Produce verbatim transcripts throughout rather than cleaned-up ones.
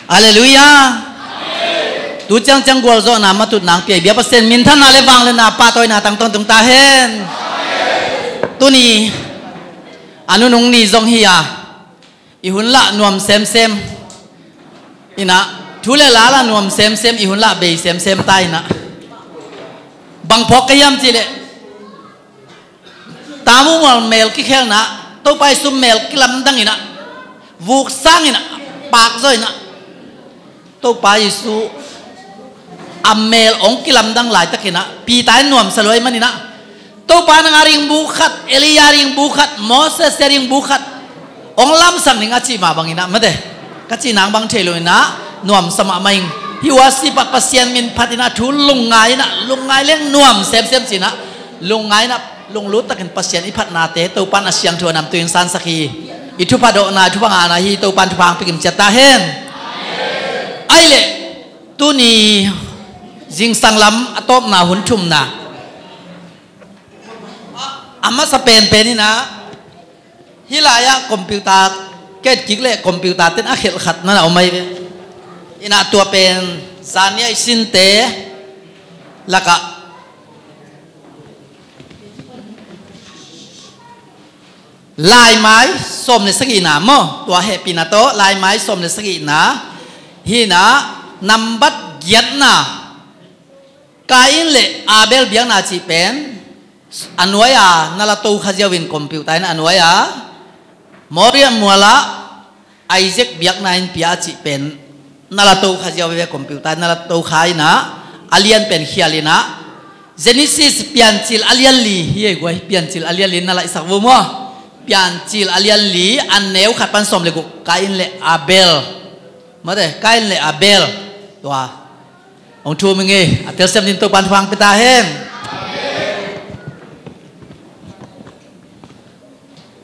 Halleluiah. Tu ciangciang gualzawhna matut nang pia i bia Pasian minthanna le vangliatna pahtawina tangtawng tung ta hen. Tuni a nunung ni zong hi a, i hun lah nuam semsem inah, thu le la lah nuam semsem, i hun lah bei semsem ta inah. Bang phawk ka hiam cihleh, tamu mual mel kikhelna, Topa Jesu mel kilamdang inah, vuk sang inah, pakzaw inah, Topa Jesu a mel hong kilamdang laitak inah Peter in nuamsa lua i man inah, Topa nang a ringbu khat, Elijah ringbu khat, Moses a ringbu khat hong lamsang ning a cih mah bang inah mate, ka cih nang bang thei lo inah nuamsa mahmah ing. Hih uasi pat Pasian min phat inah thu lungngai inah, lungngai leng nuam semsem ci inah, lungngai inah, lunglut takin Pasian i phatnate Topan a siangtho a namtui in sansak hi. I thupha dawhna, i thupha ngahna hi. Topan thupha hong pia kim ciat ta hen. Ahi leh tuni zingsang lam a tawpna hun thumna, a masa penpen inah, hih lai-ah computer, ketkik le computer ten a khelh khat na na om ahi ve. Inah tua pen zania i sinte lakah laimai sawm le sagihna maw, tua hehpihna tawh laimai sawm le sagihna hi inah, nambat giatna, Kain le Abel biakna cih pen a nuai-a na la to kha ziau in computer in a nuai-a Moria mualah Isaac biakna in pia a cih pen na la to kha ziau ve, computer in na la to kha inah, a lian pen khial inah, Genesis Piancil a lian li hi ei guai, Piancil a lian li na laihsak vo maw. Piancil a lian li a neu khat pan sawm le guk, Kain le Abel. Mate, Kain le Abel. Tua hong thum ing ei, a telsiam ding Topan thupha hong pia ta hen.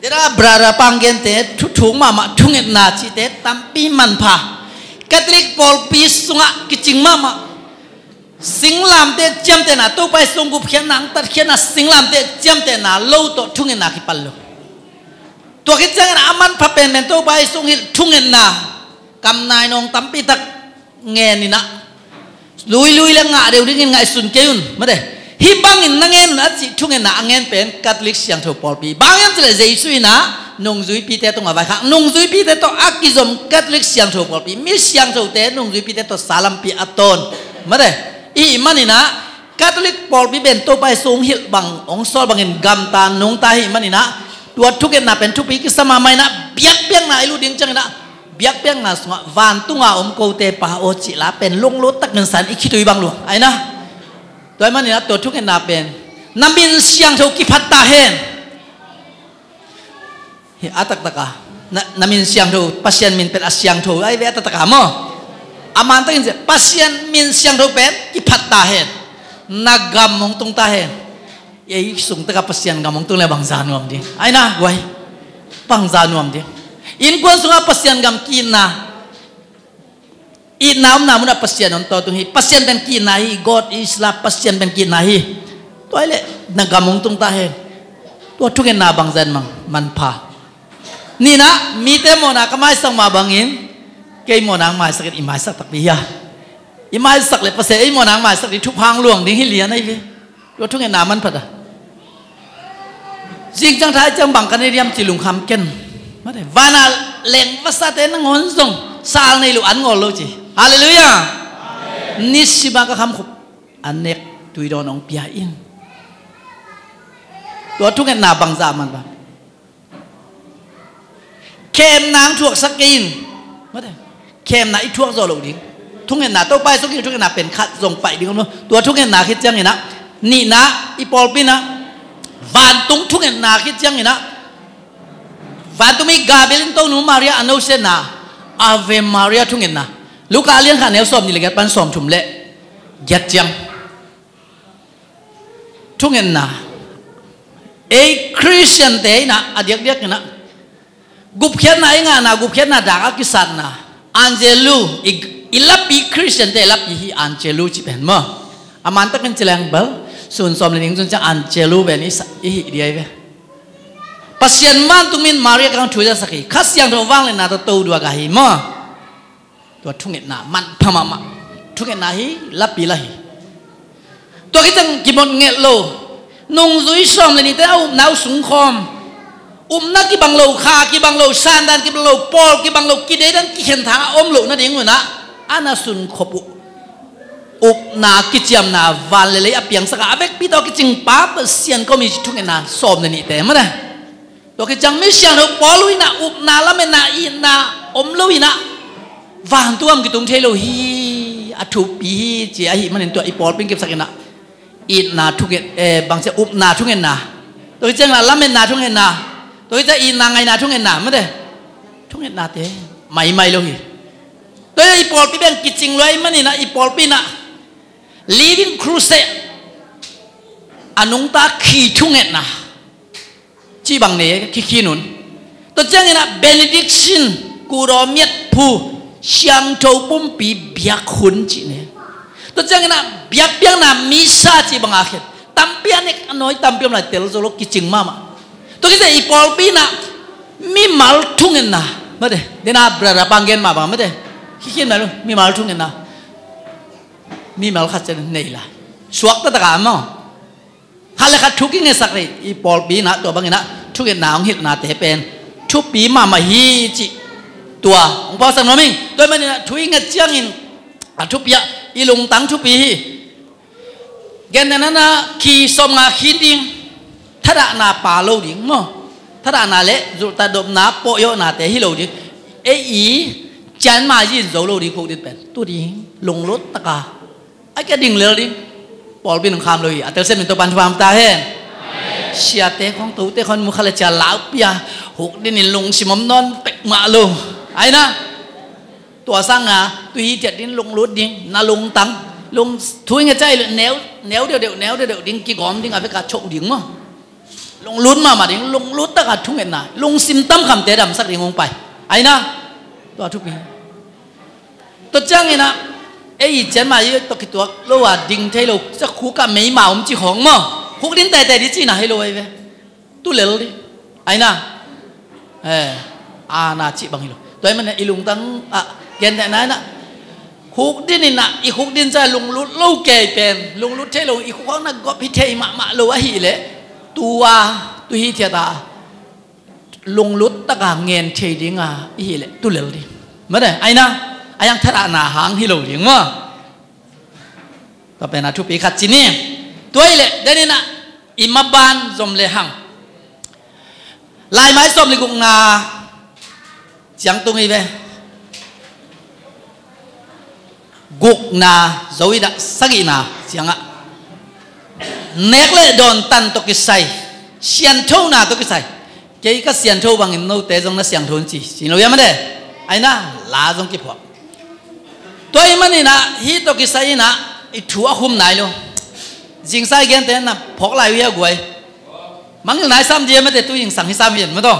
Dena brother pang gente, thuthuk mahmah, thungetna cihte tampi manpha. Catholic pawlpi sungah kicing mahmah. Singlamteh ciamtehna, Topa i sung gupkhiatna, tatkhiatna, singlamteh ciamtehna lo tawh thungetna kipan lo. Tua khit ciangin a manpha penpen Topa i sung hilh thungetna, kam nai nawng tampitak ngen inah, luilui le ngah deuh dingin ngaihsun kei un mate. Hih bangin na ngen un a cih thungetna a ngen pen Catholic siangtho pawlpi. Bang hiam cihleh Jesu inah nungzuipite tungah vaikhak, nungzuipite tawh a kizom Catholic siangtho pawlpi, mi siangthote nungzuipite tawh salampi a tawn mate. Ihih man inah Catholic pawlpi pen Topa i sung hilh bang hong sawl bangin gamta nungta hi man inah, tua thungetna pen thupi kisa mahmah inah, biakpiakna i lut ding ciang inah, biakpiakna sungah vantunga om kote pa aw cih la pen lunglut takin san i khitui bang lua. Ahi na, tua ahih manin ah tua thungetna pen na min siangtho kiphat ta hen. Hi a taktak a na, na min siangtho, Pasian min pen a siangtho ahi ve a taktak a maw. A mantakin Pasian min siangtho pen kiphat ta hen. Na gam hong tung ta hen. Ei sung takah Pasian gam hong tung le bangza nuam ding. Ahi na guai. Bangza nuam ding. Innkuan sungah Pasian gam ki-itna, itna omna munah Pasian hong tawh tung hi. Pasian pen ki-itna hi. God is love. Pasian pen ki-itna hi. Tua ahih leh na gam hong tung ta hen. Tua thungetna bangza in mang, manpha. Nihna, mite mawhna ka maisak mah bangin kei mawhna hong maisak in, i maisak takpi hi a. I maisak leh Pasian ei mawhna hong maisak ding thupha hong luang ding hi lian ahi ve. Tua thungetna manpha ta. Zing ciang thai ciang bang ka nei diam ci lungkham ken. Mate, vana leng vasate nangawn zong sal nei lo, an ngawl lo ci. Halleluiah. Nisima ka khamkhup a nek tuidawn hong pia in. Tua thungetna bangza manpha. Khemna hong thuaksak kei in. Mate. Khemna i thuak zawh loh ding. Thungetna, Topa i sung i thungetna pen khat zong paih ding om lo. Tua thungetna khit ciangin ah, nihna, i pawlpi in ah, vantung thungetna khit ciangin ah, vantung mi Gabriel in Tonu Maria a nosetna, Ave Maria thungetna. Luka a lian khat a neu sawm nih le giat pan sawm thum le giat ciang. Thungetna. Ei Khristiante in ah a diakdiak in ah gupkhiatna i ngahna, gupkhiatna dak a kisatna. Angelu, i, i lapi Khristiante lapi hi Angelu ci pen maw. A mantakin ci leng bel, sun sawm le nih zun ciang Angelu pen i sa, i hih ding ahi ve. Pasian vantung min Maria kiang thu zasak hi. Kha Siangtho vangliatna tawh to duak ahi maw. Tua thungetna manpha mahmah. Thungetna hi lapi la hi. Tua khit ciang kimot ngelh lo. Nungzui sawm le nihte a upna uh sungkhawm. Upna kibang lo, kha kibang lo, sandan kibang lo, pawl kibang lo, kideidan kikhen thang a om loh nading unah a na sunkhop uh. Upna kiciamna van le lei a piangsak a, a vekpi tawh kicing pa Pasian kawm hi ci thungetna sawm le nihte mah te. Tua khit ciang mi siangtho Paul uh inah upna lametna itna om lo inah vantung ah kitung thei lo hi, a thupi hi ci ahih manin tua i pawlpi in kipsak inah itna thunget, eh, bangci upna thungetna. Tua khit ciang inah lametna thungetna. Tua khit ciang itna ngaihna thungetna mah te. Thungetnate maimai lo hi. Tua inah i pawlpi beng kicing lo ahih manin ah i pawlpi inah Living Crusade a nungta khi thungetna cih bang nei khikhin un. Tua ciang inah benediction, kudaw miat phu, siangtho pumpi biak hun cih nei. Tua ciang inah biakpiakna misa cih bang a khen. Tampi a nek a nawi tampi om lai, tel zo lo, kicing mahmah. Tua khit ciang i pawlpi inah mimal thungetna mah te. Dena brother pang gen mah bang mah te. Khikhin mah lo, mimal thungetna. Mimal khat ciang nei lai. Suakta tak a maw. Khat le khat thu kingetsak rei, i pawlpi inah tua bang inah thungetna hong hilhnate pen thupi mahmah hi cih tua hong pausak nuam ing. Tua ahih manin ah thu i nget ciangin a thupi ah i lungtang thupi hi. Gentehna inah khi sawmnga khin ding, thadahna pha lo ding maw. Thadahna le zulhtatdopna pawhyawhnate hi lo ding. Ei i cianma yin zo lo ding khuk din pen tu ding, lunglut taka a kia ding lel ding. Pawlpi in hong kham lo hi. A telsiam in Topa'n thupha hong pia ta hen. Siate khawng, tote khawng mu kha le cia lau pia, huk dinin lungsim om nawn pek mah lo. Ai na, tua sanga tu hithiat ding, lunglut ding, na lungtang, lung thu i nget ciang neu, neu deuhdeuh, neu deuhdeuh ding, kigawm ding, a veka choh ding maw. Lunglut mahmah ding, lunglut taka thungetna, lungsim tamkhamte damsak ding hong pai. Ai na, tua thupi. Tua ciangin ah ei i cianma i tawh kituak lo a ding thei lo, cia khuk ah meima om ci khawng maw. Khuk din teitei di cihna hi lo ai ve. Tu lel di. Ai na. Eh, a na cih bang hi lo. Tua ahih manin i lungtang ah gentehna in ah khuk din in ah, i khuk din ciang lunglut lo kei pen, lunglut thei lo, i khuk khawng na gawp hi thei mahmah lo ahih leh, tua tu hithiat a lunglut taka ngen thei dinga i hih leh tu lel ding. Mate, ai na, a yang thadahna hang hi lo ding maw. Tua pen a thupi khat ci ni. Tua hi leh, denin ah i maban zom le hang. Laimai sawm le gukna ciang tung hi ve. Gukna zo in ah sagihna ciangah nek le dawn tan tawh kisai, sianthona tawh kisai. Kei ka siantho bangin note zong na siantho un ci, ci lo hiam a de? Ai na, la zong kiphuak. Tua ahih manin ah hih tawh kisai in ah i thu a khum nai lo. Zingsai gente na phawk lai uh hi a guai. Mangngilh nai sam di hiam a de, tu zingsang hi sam hi en maw taw.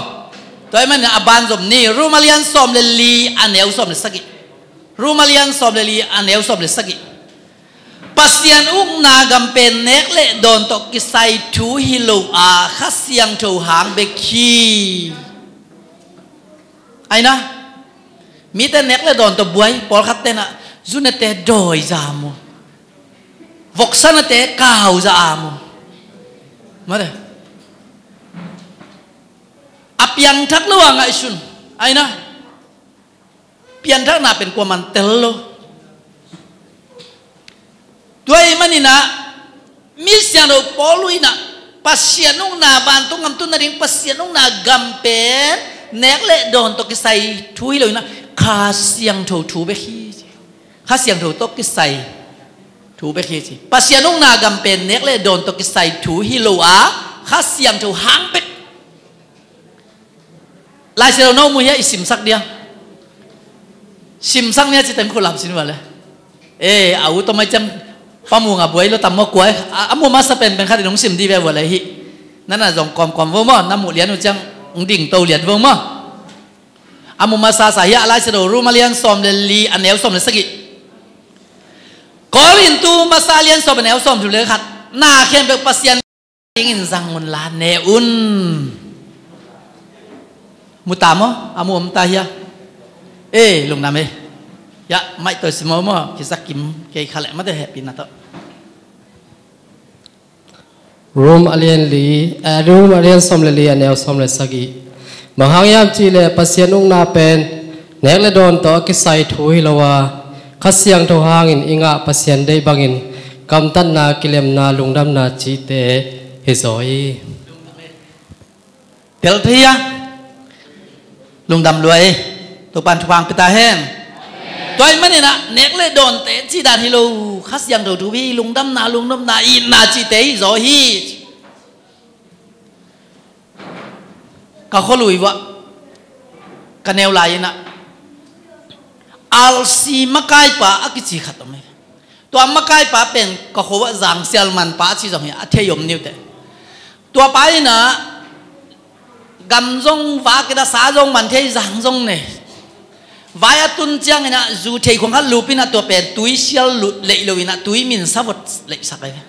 Tua ahih manin ah a ban zom ni, Rom a lian sawm le li a neu sawm le sagih. Rom a lian sawm le li a neu sawm le sagih. Pasian ukna gam pen nek le dawn tawh kisai thu hi lo a, Kha Siangtho hang bek hi. Ai na, mite nek le dawn tawh buai, pawlkhat ten ah zunate dawi za mu, voksanate kau za a mu. Mate. A piangthak lo a ngaihsun. Ai na. Pianthakna pen kuaman tel lo. Tua ahih manin ah mi siangtho Paul in ah Pasian ukna, vantung gam tun nading Pasian ukna gam pen nek le dawn tawh kisai thu hi lo in ah, Kha Siangtho thu bek hi ci. Kha Siangtho tawh kisai thu bek hi ci. Pasian ukna gam pen nek le dawn tawh kisai thu hi lo a, Kha Siangtho hang bek. Lai Siangtho na mu hia, i simsak dia. Simsak nia ci teng khu lam sin vua le. Eh, a u tawh mai ciang pa mu nga buai lo tam maw kuai. A, a mu masa penpen khat in hong sim di ve vua le hi. Na na zong kawmkawm vo maw, na mu lian uh ciang hong ding to lian vo maw. A mu masa sa hia, Lai Siangtho Rom a lian sawm le li a neu sawm le sagih. Korintu masa a lian sawm a neu sawm thum le khat. Na khempeuh Pasian dingin zang unla ne un. Mu ta maw? A mu om ta hia? Eh, lungdam eh. Ya, maih toi si maw maw, kisa kim kei kha leh mate hehpihna tawh. Rom a lian li, eh, Rom a lian sawm le li, a neu sawm le sagih. Bang hang hiam cihleh Pasian ukna pen nek le dawn tawh a kisai thu hi lo a, Kha Siangtho hangin i ngah Pasian deih bangin gamtatna, kilemna, lungdamna cihte hi zaw hi. Tel thei a, lungdam lua e. Topan thupha hong pia ta hen. Tua ahih manin ah nek le dawnte cih dan hi lo, Kha Siangtho thu hi, lungdamna, lungdamna, itna cihte hi zaw hi. Ka khualui vuah ka neu lai-in ah, alsi makaipa a kici khat om hi. Tua makaipa pen ka khua ah zangsial manpa a ci zong hi, a thei om ni uh teh. Tua pa in ah gam zong vak in ah, sa zong man thei, zang zong nei. Vai a tun ciangin ah zu thei khuang khat lup in ah, tua pen tuisial leih lo in ah tui min savot leihsak ahi.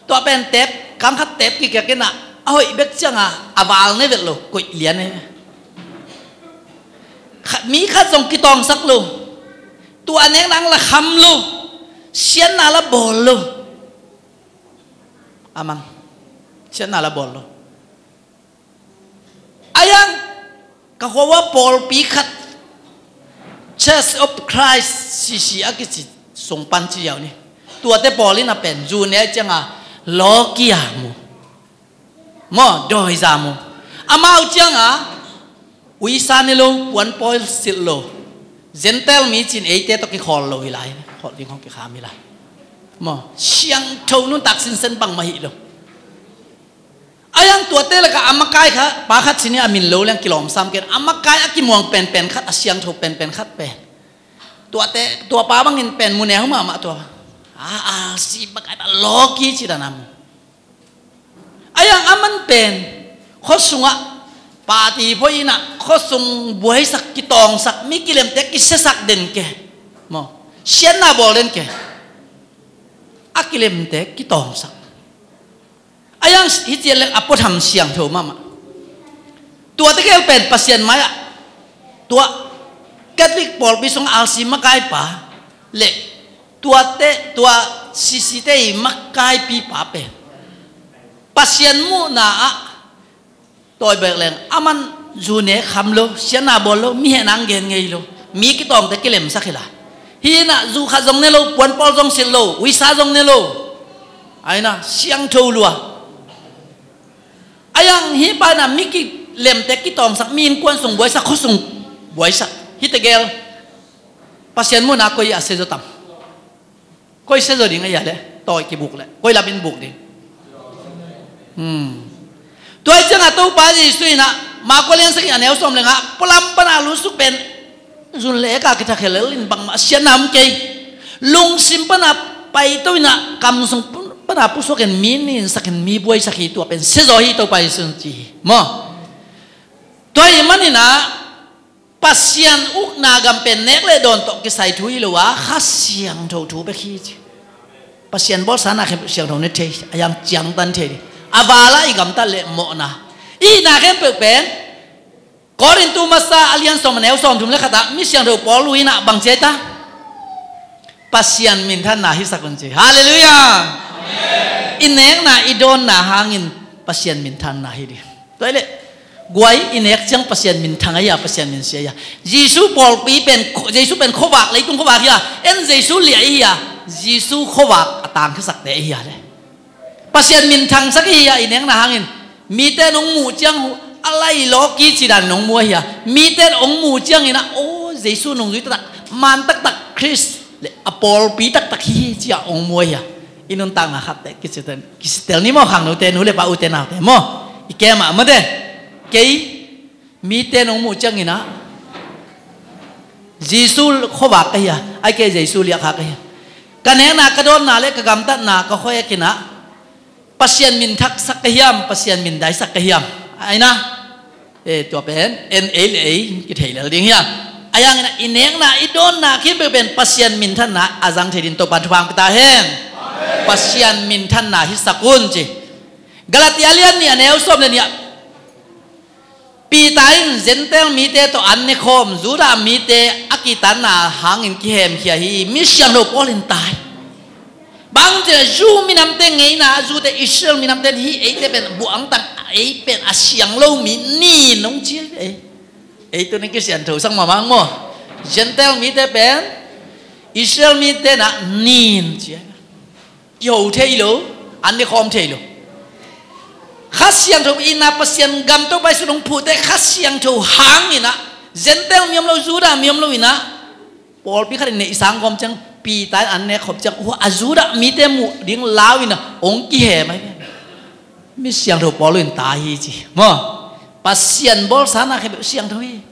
Tua pen teep, kang khat teep kikiak in ah, a hoih bek ciang a, a val ne vet lo, koih lian ahi. Khat, mi khat zong kitawngsak lo. Tua nek nang la kham lo. Siatna la bawl lo. A mang. Siatna la bawl lo. A yang ka khua ah pawlpi khat, Church of Christ C C a kici sung pan ci ziau ni. Tuate pawl in a pen zu ne ciang a lawkia mu. Maw, dawiza mu. Amau ciang a uisa ne lo, puanpawl silh lo, Gentile mi cin eite tawh kikhawl lo hi lai, khawl ding hong kikham hi lai. Maw, siangtho nuntak sinsen bangmah hi lo. A yang tuate lakah a makai kha, pa khat ci ni, a min lo leng kilawm sam ken, a makai a kimuang penpen khat, a siangtho penpen khat pen. Tuate, tua pa bangin pen mu neu mahmah tua. A, a, si makai pa lawki ci dan a mu. A yang aman pen, khua sungah party phoih in ah, khua sung buaisak, kitawngsak, mi kilemte kisiasak den ke. Maw, siatna bawl den ke. A kilemte kitawngsak. A yang hi ciat leng a puatham siangtho mahmah. Tuate khel pen Pasian mai-ah, tua Catholic pawlpi sung alsi makaipa le tuate, tua C C te i makaipipa pen Pasian muhna ah tawi bek leng aman zu ne kham lo, siatna bawl lo, mi hehna gen ngei lo, mi kitawngte kilemsak hi lai. Hi in ah zu khat zong ne lo, puanpawl zong silh lo, uisa zong ne lo. A in ah siangtho lua. A yang hi pa in ah mi kilemte kitawngsak, mi innkuan sung buaisak, khua sung buaisak. Hi tegel Pasian muhna koi a sia zaw tam? Koi sia zaw ding a hia le? Tawi kibuk le koi lamin buk ding? Hmm. Tua hi ciangah Topa Jesu in ah Marka lian sagih a neu sawm le nga, pualam pana lunsuk pen zun le eka kithakhel in bangmah siatna om kei. Lungsim pana paito in ah kamsung pana pusuak in mi ninsak in mi buaisak hi, tua pen sia zaw hi, Topa Jesu in ci hi. Maw? Tua ahih manin ah Pasian ukna gam pen nek le dawn tawh kisai thu hi lo a, Kha Siangtho thu bek hi ci. Pasian bawlsa na khempeuh siangtho ne thei, a yang ciangtan thei ding. A vala i gamtat le mawhna, i na khempeuh pen Korintu masa a lian sawm a neu sawm thum le khatah mi siangtho Paul in ah bang ci a hi ta? Pasian minthanna hisak un ci. Halleluiah. I nekna i dawnna hangin Pasian minthanna hi ding. Tua hi leh guai i nek ciang Pasian minthang a hia, Pasian minsia a hia? Jesu pawlpi pen, Jesu pen khuavak, leitung khuavak hi a, en Jesu liah i hia? Jesu khuavak a tangkhiasakte i hia le? Pasian minthangsak i hia i nekna hangin? Mite nong muh ciang a lai lawki ci dan nong mu a hia? Mite nong muh ciangin ah, aw, Jesu nungzui taktak, man taktak, Khrist le a pawlpi taktak hi hi ci-a hong mu a hia? I nuntakna khatte kisitel, kisitel ni maw, khangnote, nu le pa, ute naute maw? I kem ah mate. Kei mite nong muh ciangin ah Jesu khuavak ka hia? Ai kei Jesu liahkhak ka hia? Ka nekna, ka dawnna le ka gamtatna, ka khuahekin ah Pasian minthangsak ka hiam, Pasian mindaisak ka hiam? Ai na, e, tua pen en ei le ei kithei lel ding hiam? A yang in ah i nekna, i dawnna khempeuh pen Pasian minthanna a zang thei ding Topan thupha hong pia ta hen. Pasian minthanna hisak un ci. Galatia lian nih a neu sawm le nih ah Peter in Gentile mite tawh an nekhawm Judah mite a kitanna hangin kihemkhia hi. Mi siangtho Paul in tai. Bang ci-a Jew minamte ngeina a zute Israel minamte hi, eite pen buangtang, ei pen a siang lo mi nin hong ci ei. Ei tuni kisiantho sang mahmah maw. Gentile mite pen Israel mite na nin ci ei. I ho thei lo, an nekhawm thei lo. Kha Siangtho i na Pasian gam Topa Jesu hong phuhte Kha Siangtho hangin ah Gentile mi om lo, Judah mi om lo in ah pawlpi khat in neih sang gawm ciang Peter in an nek khop ciang, hua a Judah mite muh ding lau in ah hong kihem ahi. Mi siangtho Paul in ta hi ci maw. Pasian bawlsa na khempeuh siangtho hi.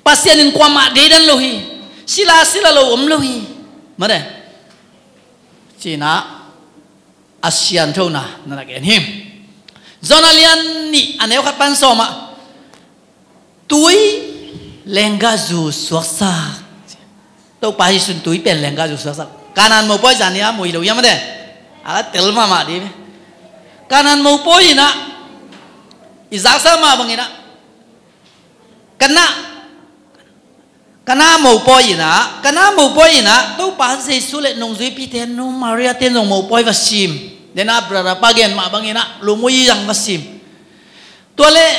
Pasian in kuamah deidan lo hi. Sila sila lo om lo hi. Mate. Ci-in ah a sianthona na na gen hi. John a lian nih a neu khat pan sawm ah, tui lenggahzu suaksak. Topa Jesu in tui pen lenggahzu suaksak. Kanaan mopawi zan hi a, mu hi lo hiam mate. A la tel mahmah dih ve. Kanaan mopawi in ah i zaksa mah bangin ah Kana, Kana mopawi in ah, Kana mopawi in ah Topa Jesu le nungzuipite, Nu Maria te in zong mopawi va sim. Den a brother pa gen mah bangin ah lungmuizang va sim. Tua leh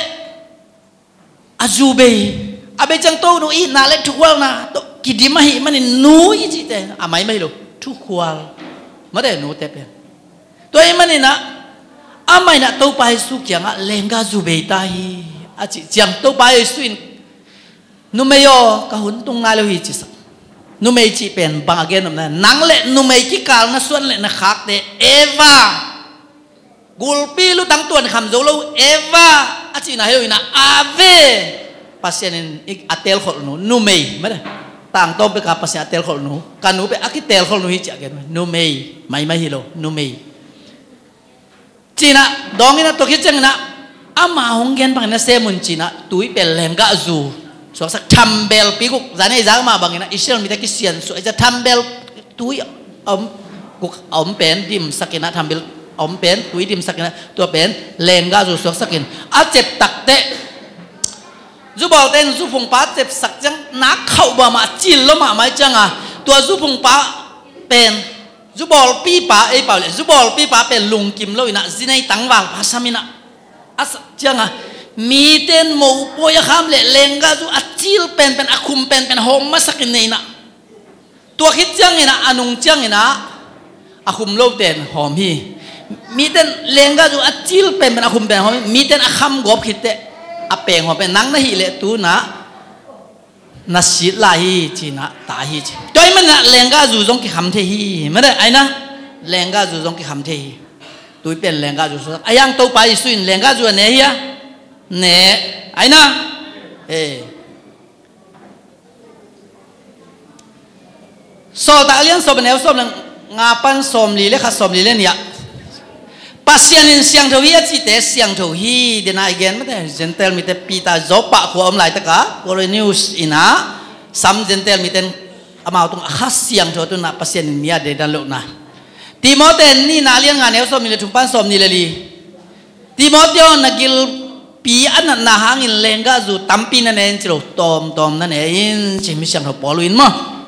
a zu bei, a bei ciang Tonu itna le thukhualna tawh kidim ahih manin nu i cihte a mai mah hi lo, thukhual. Mate, nute pen. Tua ahih manin ah amah in ah Topa Jesu kiangah lenggahzu bei ta hi a cih ciang Topa Jesu in, numei aw, ka hun tung nai lo hi, ci sak. Numei cih pen bang a gen om na, nang le numei kikal na suan le na khakte, Eva, gulpi lutang tuan kham zo lo Eva a cihna hi lo in ah, ave, Pasian in a telkholhnu numei, mate, tangtawng peka Pasian a telkholhnu, ka nu pen a kitelkholhnu hi ci a gen. Numei mai mah hi lo, numei. Ci-in ah dawng in ah, tua khit ciangin ah ama hong gen bangin ah sem un ci-in ah tui pen lenggahzu suaksak, thambelpi guk, zan ei zak mah bangin ah Israel mite kisian suak, ei za thambel tui a om, guk a om pen dimsak in ah, thambel a om pen tui dimsak in ah tua pen lenggahzu suaksak in a cep takteh zubawlte in zuphungpa cepsak ciang nak khauh bawmah cil lo mahmah ciang a, tua zuphungpa pen zubawlpipa, ei pau le zubawlpipa pen lungkim lo in ah zinei tangvalpa sam in ah a sak ciang a, mite in mopawi a kham le lenggahzu a cil penpen, a khum penpen hawm masak in nei in ah, tua khit ciangin ah a nung ciangin ah a khum lote in hawm hi. Mite in lenggahzu a cil penpen, a khum pen hawm hi. Mite in a kham gawp khitteh a peng hawm pen, nang na hih leh tu-in ah na sit lai hi ci-in ah ta hi ci. Tua ahih manin ah lenggahzu zong kikham thei hi. Mate, ai na, lenggahzu zong kikham thei hi. Tui pen lenggahzu suaksak. A hiang Topa Jesu in lenggahzu a ne hia? Ne. Ai na. Eh. Sawltak a lian sawm a neu sawm le nga pan sawmli le khat, sawmli le nih ah, Pasian in siangtho hi a cihte siangtho hi. Den a i gen mate, Gentile mite, Peter Joppa khua om laitak a Kornelius in ah sam Gentile mite in amau tungah Kha Siangtho a tun ah Pasian in mi a deidan lohna. Timote nihna a lian nga neu sawmnih le thum pan sawmnih le li. Timote aw, na gilpi a natna hangin lenggahzu tampi na ne in ci lo, tawmtawm na ne in ci, mi siangtho Paul in maw.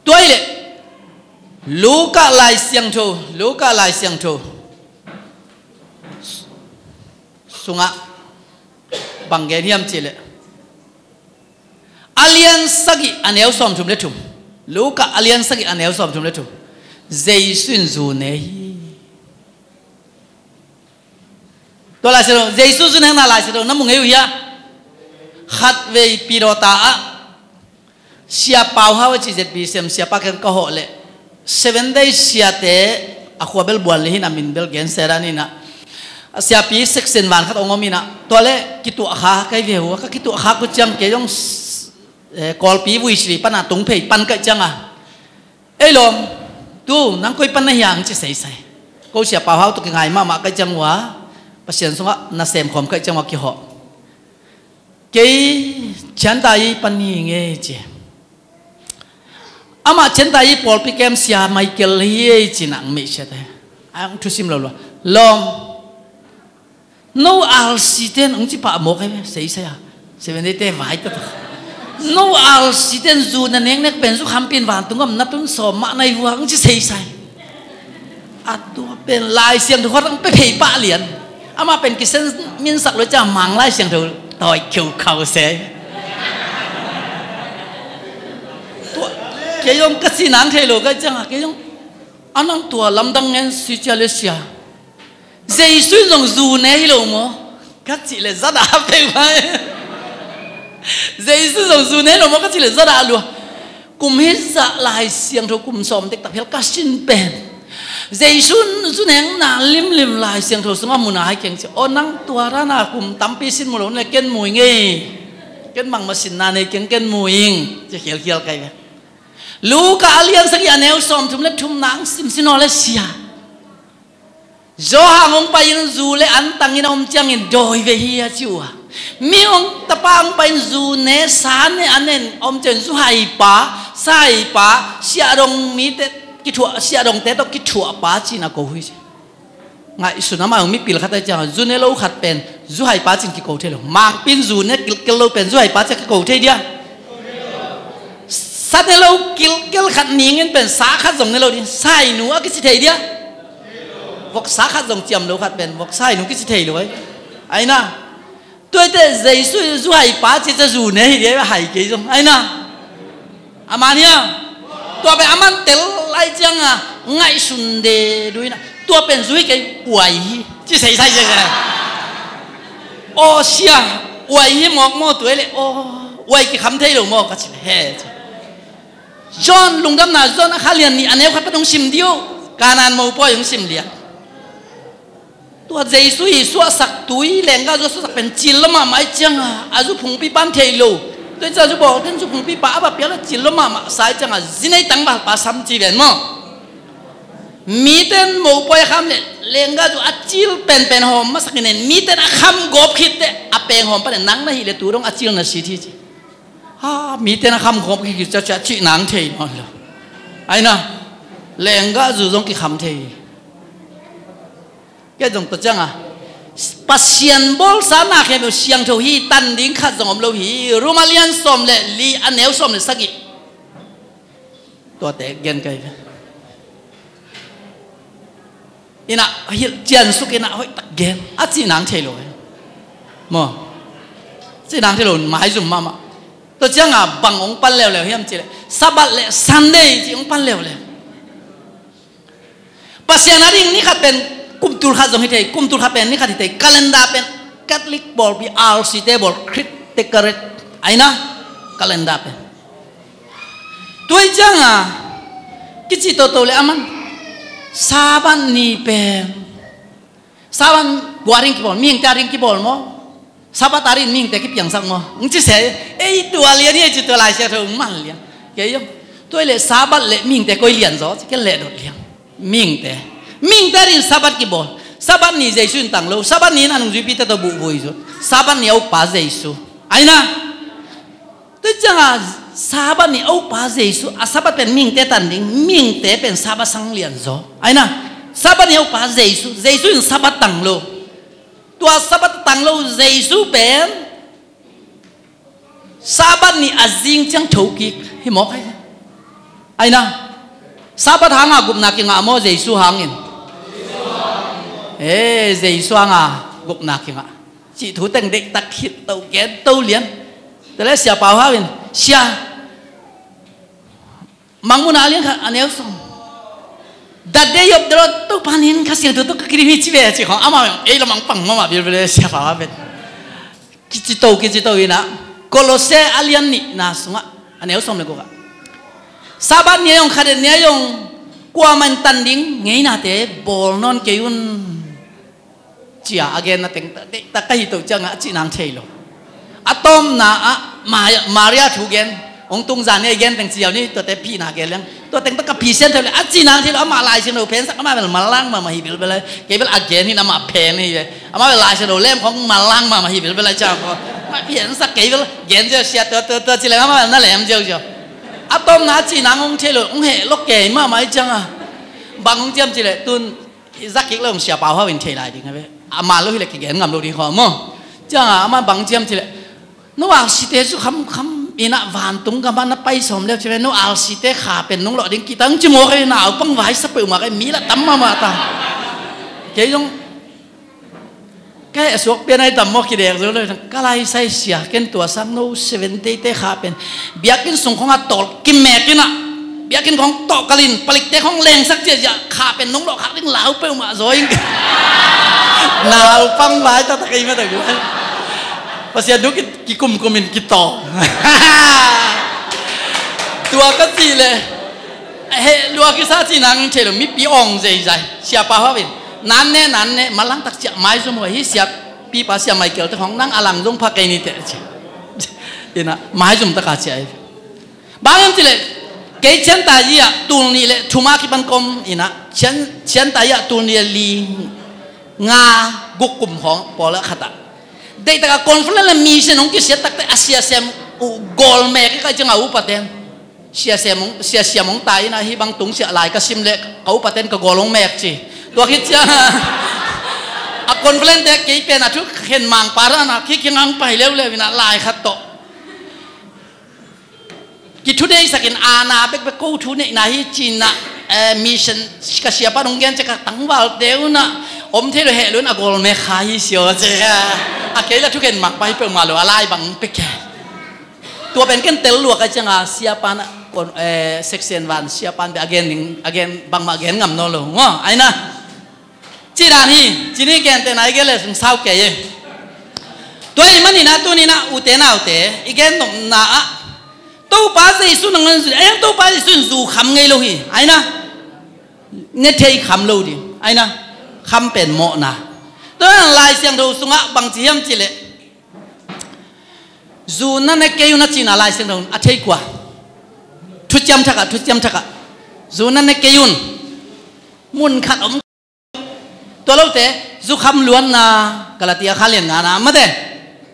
Tua hi leh Luka Lai Siangtho, Luka Lai Siangtho sungah bang gen hiam cih leh, a lian sagih a neu sawmthum le thum. Luka a lian sagih a neu sawmthum le thum. Jesu in zu ne hi. Tua Lai Siangtho, Jesu zu nekna Lai Siangtho na mu ngei uh hia? Khatvei Pidawta ah Sia Pau Hau a ci, Z B C M siapa kiang ka hawh leh Seven Day siate a khua bel buan lih hi in, a min bel gen sedan in ah, a siapi section van khat hong om in ah, tua leh kituahkha kai ve uh a, ka kituahkha uh ciang kei zong, eh, Kawlpi Vuisili pan a tung phei pan kaih ciang a, ei lawm, tu nang koi pan na hiam ci seisai. Ko Sia Pau Hau tawh kingai mahmah kaih ciang uh a, Pasian sungah nasem khawm kaih ciang uh a kihawh. Kei Chiantai pan hi ing ei ci. Amah Chiantai pawlpi kem Sia Michael hi ei ci, nang meisiate. A hong thusim lo lua. Lawm. No alsi ten hong ci pah mawk hi ve, seisai a. Seven Day te vai taktak. No alsi ten zu na neknek pen zu khampin vantung gam na tun sawm mah nai vua hong ci seisai. A tua pen Lai Siangtho khat hong pe phei pah lian. Amah pen kisen minsak lo ciang mang Lai Siangtho tawi kheukhau se. Tua kei zong ka ci nang thei lo ka ciang a kei zong a nang tua lamdang ngen si cia le sia. Jesu in zong zu ne hi lo maw? Ka cih le zadah peuh mai. Jesu in zong zu ne hi lo maw? Ka cih le zadah lua. Kum hi zah Lai Siangtho kum sawm dektak phial ka sin pen Jesu in zu neng na limlim Lai Siangtho sungah muna hai keng ci. Aw nang tua rana kum tampi sin mu lo ne ken mu ing ei. Ken bangmah sinna nei keng ken mu ing ci khialkhial kai ve. Luka a lian sagih a neu sawm thum le thum nang simsin aw le sia. Johan hong pai-in zu le an tangin a om ciangin dawi ve hi a ci uh a. Mi hong tapa hong pai-in zu ne sa ne a nen a om ciangin zu haipa, sa haipa, siahdong mite kithuah, siahdongte tawh kithuahpa ci-in a ko hi ci. Ngaihsun amah hong mipil khat a ciangin zu ne lo khat pen zu haipa ci-in kiko thei lo. Mangpin zu ne kilkel lo pen zu haipa ci-in kiko thei dia. Sa ne lo kilkel khat ningin pen sa khat zong ne lo ding. Sainu a kici thei dia. Voksa khat zong ciam lo khat pen voksa inu kici thei lo ai. Aina. Tuaite Jesu zu haipa ci ca zu ne hi dia hai kei zong. Aina. Aman hiam. Tua pen aman tel lai cianga ngaihsun de duina. Tua pen zu hi kei uai hi. Ci seisai seisai. Aw sia uai hi mawk maw tuai le aw uai kikham thei lo maw ka ci le he ci. John lungdamna John a kha lian nih a neu khat pat hong sim dih uh. Kanaan mopawi hong sim lian. Tua Jesu i suahsak tui lenggah zu a suahsak pen cil lo mahmah i cianga a zu phungpi pan thei lo. Tua i ciang zu bawl ken zu phungpi pa a va piak le cil lo mahmah sa i cianga zinei tangvalpa sam ci ven maw? Miten mopawi a kham le lenggah zu a cil penpen hawm masak in en miten a kham gawp khitte a peng hawm pan en nang na hih le tu dong a cil na sit hi ci. Ha, mite na kham khawm kik ciacia cih nang thei nawn lo. Aina lenggah zu zong kikham thei. Kei zong tua cianga Pasian bawlsa na khempeuh siangtho hi tan ding khat zong om lo hi. Roma lian sawm le li a neu sawm le sagih. Tuate gen kai ve. Ina hilh ciansuk ina hoih tak gen a cih nang thei lo e. Maw cih nang thei lo maizum mahmah. Tua cianga bang hong pan leuleu hiam cih le Sabbath le Sunday cih hong pan leuleu. Pasian a ding ni khat pen kumtul khat zong hi thei, kumtul khat pen ni khat hi thei, calendar pen Catholic bawl pi R C te bawl Christ te karet aina calendar pen. Tuai cianga kici toto le aman Sabbath ni pen Sabbath gua ring kibawl mihingte a ring kibawl maw? Sabbath a ring mihingte kipiangsak maw? Ng ci se ei tua lian hi ci tua Lai Siangtho man lian. Kei zong tuai le Sabbath le mihingte koi lian zaw ci ke le dot lian. Mihingte mihingte a ring Sabbath kibawl. Sabbath ni Jesu in tang lo. Sabbath ni in a nungzuipite tawh buhvui zut. Sabbath ni a ukpa Jesu aina. Tua cianga Sabbath ni a ukpa Jesu a Sabbath pen mihingte tan ding mihingte pen Sabbath sang lian zaw aina. Sabbath ni a ukpa Jesu Jesu in Sabbath tang lo. Tua Sabbath tang lo Jesu pen Sabbath ni a zing ciang thokik hi mawk hai. Aina Sabbath hanga gupna kingah maw Jesu hangin? E Jesu hanga gupna kingah. Cih thu teng deihtak khit to gen to lian. Tele sia pau hau in sia. Mangmuna a lian khat a neu sawm. The day of the Lord to panin kha siang thu to ka kiri mi ci ve ci khong ama ei lamang pang mama bil bil sia pau hau in. Kici to kici to ina Kolose a lian nihna sungah a neu sawm le gukah Sabbath ni a yong khadet ni a yong kuaman tan ding ngeinate bawl nawn kei un. Cia a genna teng deihtak ka hi to cianga a cihnang thei lo. A tawmna ah Maria thu gen hong tungzan ni a i gen teng ciau ni tuate phihna gen leng tua teng tak ka phisian thei lo a cihnang thei lo amah Lai Siangtho phensak amah bel malang mahmah hi bilbel kei bel a gen hin amah phen hi ve. Amah bel Lai Siangtho lem khong malang mahmah hi bilbel a ciang ko amah phensak kei bel gen zia sia tua tua tua ci leng amah bel na lem ziau ziau. A tawmna a cihnang hong thei lo hong heh lo kei mahmah i cianga bang hong ciam ci leh tun i zak kik lo hong sia pau hau in thei lai ding a ve. A man lo hileh kigen ngam lo ding khaw maw. Ciangah amah bang ciam cileh, no alsite cu khamkham inah vantung gamah na pai sawm leu cileh, no alsite kha pen nong lawh ding kitang ci maw, kei naupang vai sa peuhmah, kei mi lah tam mahmah ta. Kei zong kei a suak pian ai tam maw, kidek zo lo. Ka lai sai sia ken tua sang no seven teite kha pen biakinn sung khong a tawl kimek inah biakinn khong tawh kalin palikte khong lengsak ciacia kha pen nong lawh khak ding lau peuhmah zaw in. Naupang vai taktak ei mah tak lai Pasian thu kikumkum in kitawng. Tua ka cih leh heh lua kisa ci nang thei lo, mipi awng zeizai. Siapa hawin nan ne nan ne malang tak ciah maizum huai hi, siapipa sia Michael te khong nang a lang zong pha kei ni teh ci. Inah maizum taka ciah hi. Bang hiam cileh kei Chiantayi ah tul nih le thum a kipan ka om inah Chian, Chiantayi ah tul nih le li nga guk kum khawng pawl a khat ah deihtaka conference le mission hong kisiat takte a siasiam uh gawlmek i kai cianga upaten siasiam hong, siasiam hong tai inah hih bang tung siah lai ka sim leh ka upaten ka gawl hong mek ci. Tua khit cianga a conference te kei pen a thu khen mangpa rana khi kingang pai leuleu inah lai khat tawh kithudeisakin aana bekbek ko thu neihna hi cinah, eh, mission ka siapa dong gen cia ka tangvalte unah om thei lo heh lo in a gawlmek kha hi sio cia. A kei la thukhen makpa hi peuhmah lo a lai bang peke. Tua pen ken tel lua ka cianga siapa na kon, eh, section van siapa na a gen ding a gen bangmah gen ngam nawn lo ngaw aina. Ci dan hi, ci ni gentehna i gen le sung sau kei e. Tua ahih maninah tuninah ute naute i gen nopna ah Topa Jesu nang nan zu ding, a hiang Topa Jesu in zu kham ngei lo hi. Aina ne thei kham lo ding. Aina kham pen mawhna. Tua nang Lai Siangtho sungah bangci hiam cileh zu na ne kei un a cina Lai Siangtho a thei kua? Thuciam thakah, thuciam thakah zu na ne kei un. Mun khat om. Tua lote zukham luatna Galatia kha lian ngana mate.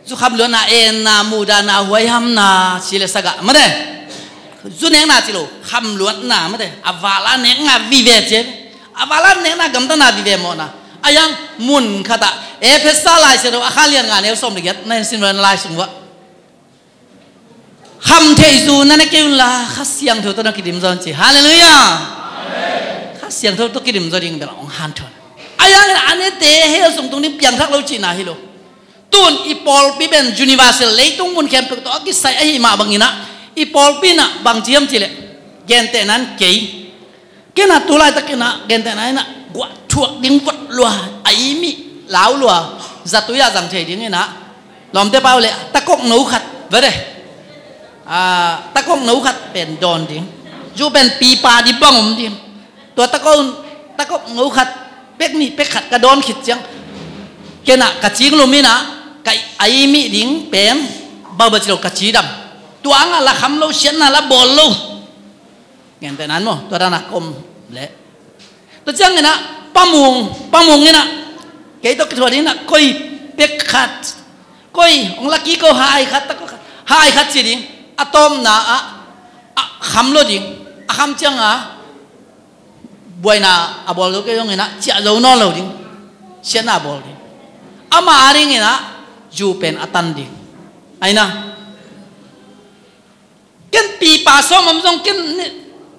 Zukham luatna enna muhdahna huaihamna si le sagah mate. Zu nekna ci lo kham luatna mate. A vala nekna vive ce. A vala nekna gamtatna vive mawhna. A yang mun khatah Efesa Lai Siangtho a kha lian nga neu sawm le giat na en sin lai sung vah. Kham theih zu na ne kei unla Kha Siangtho tawh na kidim zaw un ci. Halleluiah. Kha Siangtho tawh kidim zaw ding bel hong hanthawn. A yang in a nete hell sung tung ding piangthak lo cihna hi lo. Tun i pawlpi pen universal leitung mun khempeuh tawh a kisai ahi mah banginah i pawlpi inah bangci hiam cileh gentehna in kei Kei na tu laitakinah gentehna inah guah thuak ding vot lua a i mih lau lua zatui ah zang thei dinginah lawmte pau le takok no khat vete. Takok no khat pen dawn ding. Zu pen pipa di bang om ding. Tua takok takok no khat pek nih pek khat ka dawn khit ciang kenah ka cing luminah ka a i mih ding pen baubaci lo ka cidam. Tua angah la kham lo siatna la bawl lo. Gentehna in maw tua dana ka om leh tua cianginah pamung pamung inah kei tawh kithuah dinginah koi pek khat koi hong laki ko hai khat takoi khat hai khat ci ding. A tawpna ah a kham lo ding. A kham cianga buaina a bawl zo kei zonginah ciah zo nawn lo ding. Siatna a bawl ding. Ama a dinginah zu pen a tan ding. Aina ken pipa sawm om zong ken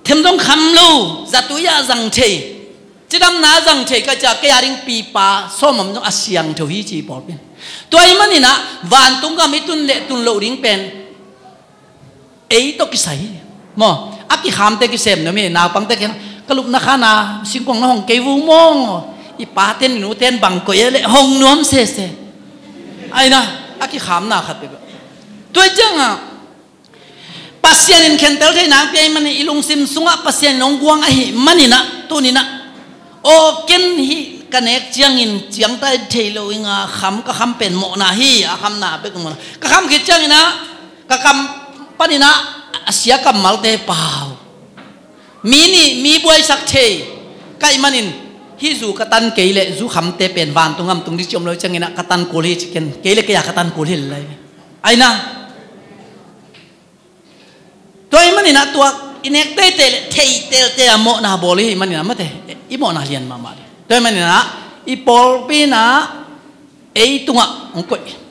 them zong kham lo zatui ah zang thei cidamna zang thei ka cia kei a ding pipa sawm om zong a siangtho hi ci pawlpin. Tua i maninah vantung gam i tun leh tun loh ding pen ei tawh kisai hi. Maw a kikhamte kisem na mi naupangte khen ka lupna khana singkuang na hong kei vu maw i paten i nuten bang koih e leh hong nuam sese. Aina a kikhamna khat peuh tua i ciangah Pasian in khentel thei nang pia i manin i lungsim sungah Pasian in hong guang ahi maninah tuninah aw ken hih ka nek ciangin ciangtai thei lo inga kham ka kham pen mawhna hi a khamna bek mawhna ka kham khit cianginah ka kam paninah a sia kammalte pau mi nih mi buaisak thei kaih manin hih zu ka tan kei leh zu khamte pen vantung am tung dih ciom lo cianginah ka tan kul hi ci ken kei le kei a ka tan kul hi lai aina. Tua i maninah tua i nek teitei le thei telte a mawhna bawl i hi maninah mate i mawhna lian mahmah ding. Tua i maninah i pawlpi inah ei tungah hong koih.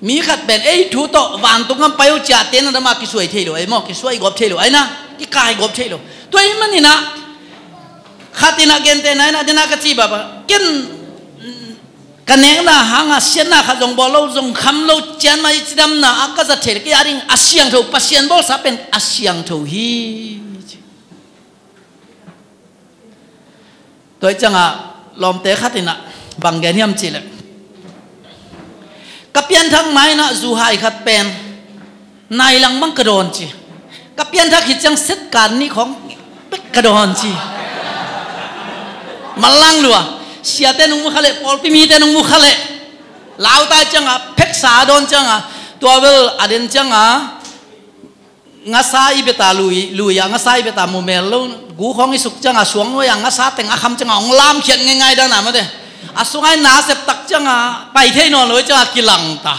Mi khat pen ei thu tawh vantung gam pai uh ciah te na dama kisuai thei lo, ei maw, kisuai gawp thei lo, ei na, kikai gawp thei lo. Tua ahih maninah khat inah gentehna inah dena ka ci baba ken ka nekna hanga siatna khat zong bawl lo, zong kham lo, cianmah i cidamna a ka zat thei le kei a ding a siangtho, Pasian bawlsa pen a siangtho hi. Tua ih ciangah lawmte khat inah bang gen hiam cihleh, ka pianthak ma inah zuhai khat pen nailang bang ka dawn ci. Ka pianthak hi ciang setkan nih khawng pek ka dawn ci. Manlang lua. Siate nung mu kha leh, pawlpi mite nung mu kha leh, lautai ciangah pheksa a dawn ciangah, tua bel a den ciangah ngasa i beta lui, lui a ngasa i beta mumel lo, gu khawng i suk ciangah suang nuai a ngasa teng a kham ciangah hong lamkhiat ngeingai dan a mate. A sungai nasep tak ciangah pai thei nawn lo i ciangah kilangta.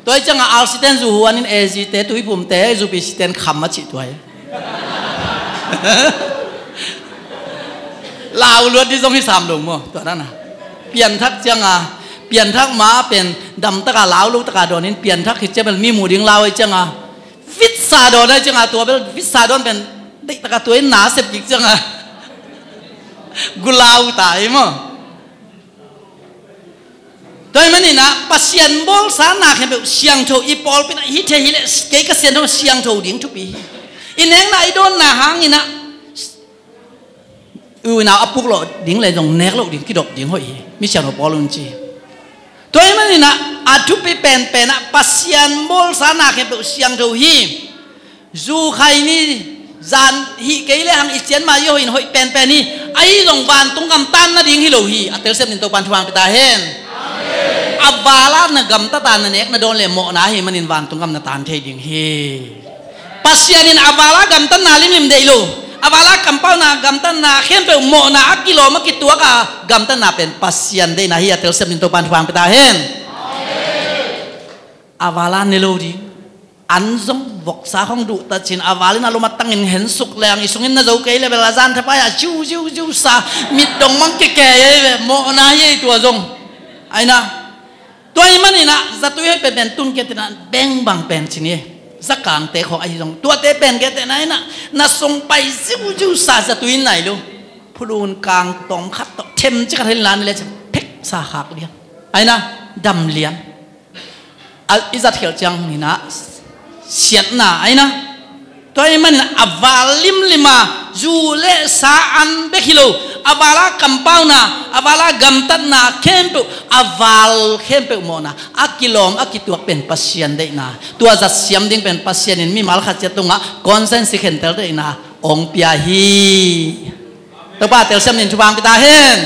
Tua i ciangah alsiten zu huanin ezite, tuiphumte, zupisiten kham a cih tuai. Lau luat di zong hi sam lo maw, tua dan a. Pianthak ciangah, pianthak ma pen damtaka lau lo taka dawnin pianthak hi ciang bel mi mu ding lau i ciangah vitsa dawn ai ciangah, tua bel vitsa dawn pen deihtaka tua in nasep kik ciangah gulau ta ei maw? Tua ahih maninah Pasian bawlsa na khempeuh siangtho, i pawlpi inah hi thei hileh kei ka siangtho, siangtho ding thupi hi. I nekna i dawnna hanginah u inau a puk loh ding le zong nek loh ding kidop ding hoih hi. Mi siangtho pawl un ci. Tua ahih maninah a thupi penpenah Pasian bawlsa na khempeuh siangtho hi. Zu khai ni zan hih kei le hang i cianmah i hoih in hoih penpen hi. Ahi zong vantung gam tan nading hi lo hi. A telsiam ding Topan thupha pia ta hen. A vala na gamtata na nek na dawn le mawhna ahih manin vantung gam na tan thei ding hi. Pasian in a vala gamtatna limlim deih lo, a vala kampauna gamtatna khempeuh mawhna a kilawm a kituak a gamtatna pen Pasian deihna hi. A telsiam ding Topan thupha pia ta hen. A vala ne lo ding, an zong voksa khong duh tacin a valin a lum a tangin hensuk leng i sungin na zo kei le bel a zan thapai a ziu ziu ziu sa, mit dong mang keke ei ve, mawhna hi ei tua zong. Aina. Tua ahih maninah zatui hoih penpen tun kei tenah beng bang pen ci ni. Zakangte khawng ahi zong tuate pen kei tenah inah na song pai ziuziu sa zatui in nai lo. Phulun kang tawm khat tawh them ci khat hel lan le ci phek sa khak lian. Aina dam lian. A i zat khelh ciang hinah siatna aina. Tua ahih manin a val limlima zu le sa an bek hi lo, a vala kampauna, a vala gamtatna khempeuh, a val khempeuh mawhna a kilawm a kituak pen Pasian deihna, tua zat siam ding pen Pasian in mimal khat ciat tungah conscience khentel deihna hong pia hi. Topa telsiam nin thupha hong pia ta hen.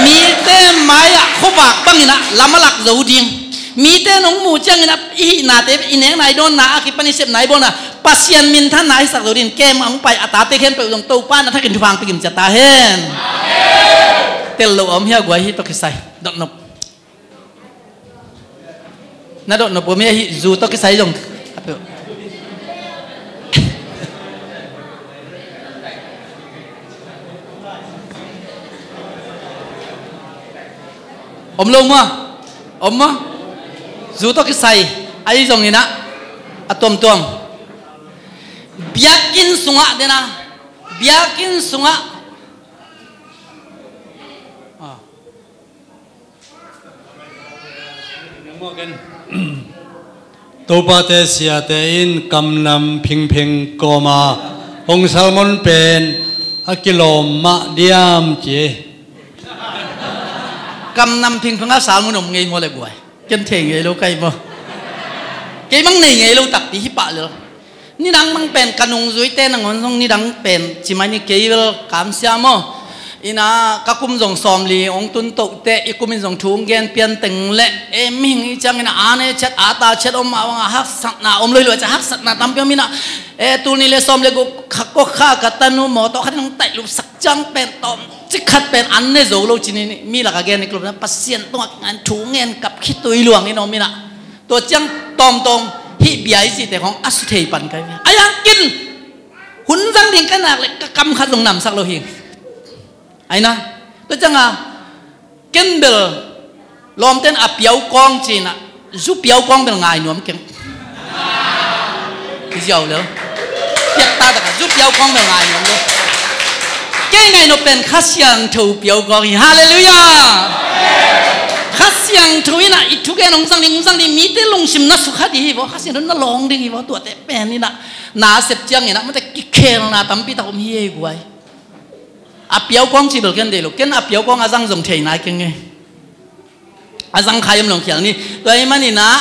Mite mai-ah khuavak banginah lam a lak zo ding. Mite nong mu cianginah i hihnate i nekna i dawnna a kipan i sepna i bawlna Pasian minthanna hisak zo ding. Kem a hong pai a tate khempeuh zong Topa na thakin thupha hong pia kim cia ta hen. Tel lo a om hia guai hi tawh kisai dotnop. Na dot nop mi ahi zu tawh kisai zong. Om lo maw? Om maw? Zu tawh kisai ahi zong inah a tuamtuam biakinn sungah dena biakinn sungah. Ah. Topate siate in kamnam phingphing kawma hong salmon pen a kilawm mah diam ci. Kamnam phingphing a salmon om ngei maw le guai? Ken thei ngei lo kai maw? Kei mang nei ngei lo takpi hi pah lel. Nidang mang pen ka nungzuite nangawn zong nidang pen cimai ni kei bel kamsia maw? Ina ka kum zong sawmli hong tun tohte i kum in zong thu hong gen pian teng le e mihing i ciangin a ne chet a ta chet om mah banga haksatna om loi lua cia haksatna tampi om ina e tul ni le sawm le guk kha kok kha ka tanu mawtaw khat in hong taih lupsak ciang pen tawm cik khat pen an ne zo lo cini mi laka gen i klop na Pasian tungah kingan thu ngen kap khitui luang in om ina. Tua ciang tawmtawm hih bia i cihte khawng a su thei pan kai ve. A yang kin hun zang ding ka nak le ka kam khat zong namsak lo hi. Aina tua cianga ken bel Lawmten a piaukawng ci-in ah, zu piaukawng bel ngai nuam keng. I ziau lel. Piakta takah zu piaukawng bel ngai nuam lo. Kei ngaih nop pen Kha Siangtho piaukawng hi. Halleluiah. Kha Siangtho in ah i thugen hong zang ding, hong zang ding, mite lungsim na sukha ding hi vaw, Kha Siangtho na lawng ding hi vaw. Tuate pen in ah na sep ciangin ah mate kikhelna tampi tak om hi ei guai. A piaukawng ci bel ken deih lo, ken a piaukawng a zang zong thei nai keng ei. A zang kha hiam lawng khial ni. Tua ahih manin ah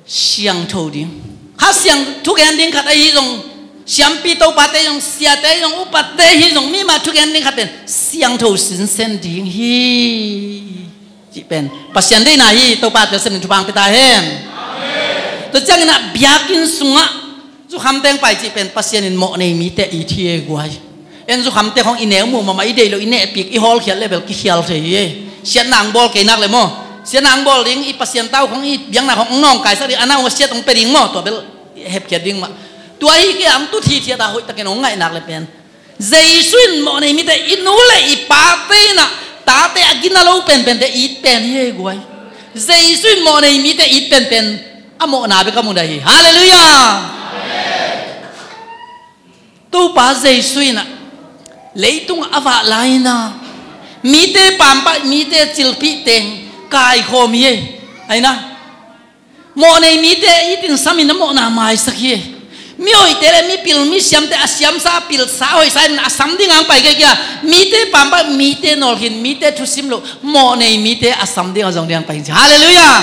siangtho ding, Kha Siang thugen ding khat ahi zong, siampi topate zong, siate zong, upate hi zong, mi mah thugen ding khat pen siangtho sinsen ding hi. Cih pen Pasian deihna hi. Topa telsiam in thupha hong pia ta hen. Tua ciangin ah biakinn sungah zukham teng pai cih pen Pasian in mawh nei mite it hi ei guai. En zukhamte khong i neu muh mahmah, i deih loh i nehpik, i hawlkhiat le bel kikhial thei hi ei. Siatna hong bawl kei nak le maw, siatna hong bawl ding, i Pasian tau khong, i biakna khong hong nawngkaisak ding, a na hong siat hong pia ding maw, tua bel hepkhiat ding mah. Tua hi kei a hong tut hithiat a hoihtakin hong ngaih nak le pen Jesu in mawh nei mite, i nu le i pate in ah tate a gina lo penpente it pen hi ei guai. Jesu in mawh nei mite it penpen a mawhna bek a mu dai hi. Halleluiah. Topa Jesu in ah leitung a vah lai-in ah mite pampaih, mite cilpih teng kaikhawm hi ei. Aina, mawh nei mite itin samin a mawhna maisak hi. Mihoihte le mipil misiamte a siamsa, a pilsa, a hoihsa in a sam ding hong pai kei kia, mite pampaih, mite nawlkhin, mite thusim loh, mawh nei mite a sam ding a zong ding hong pai hi. Halleluiah.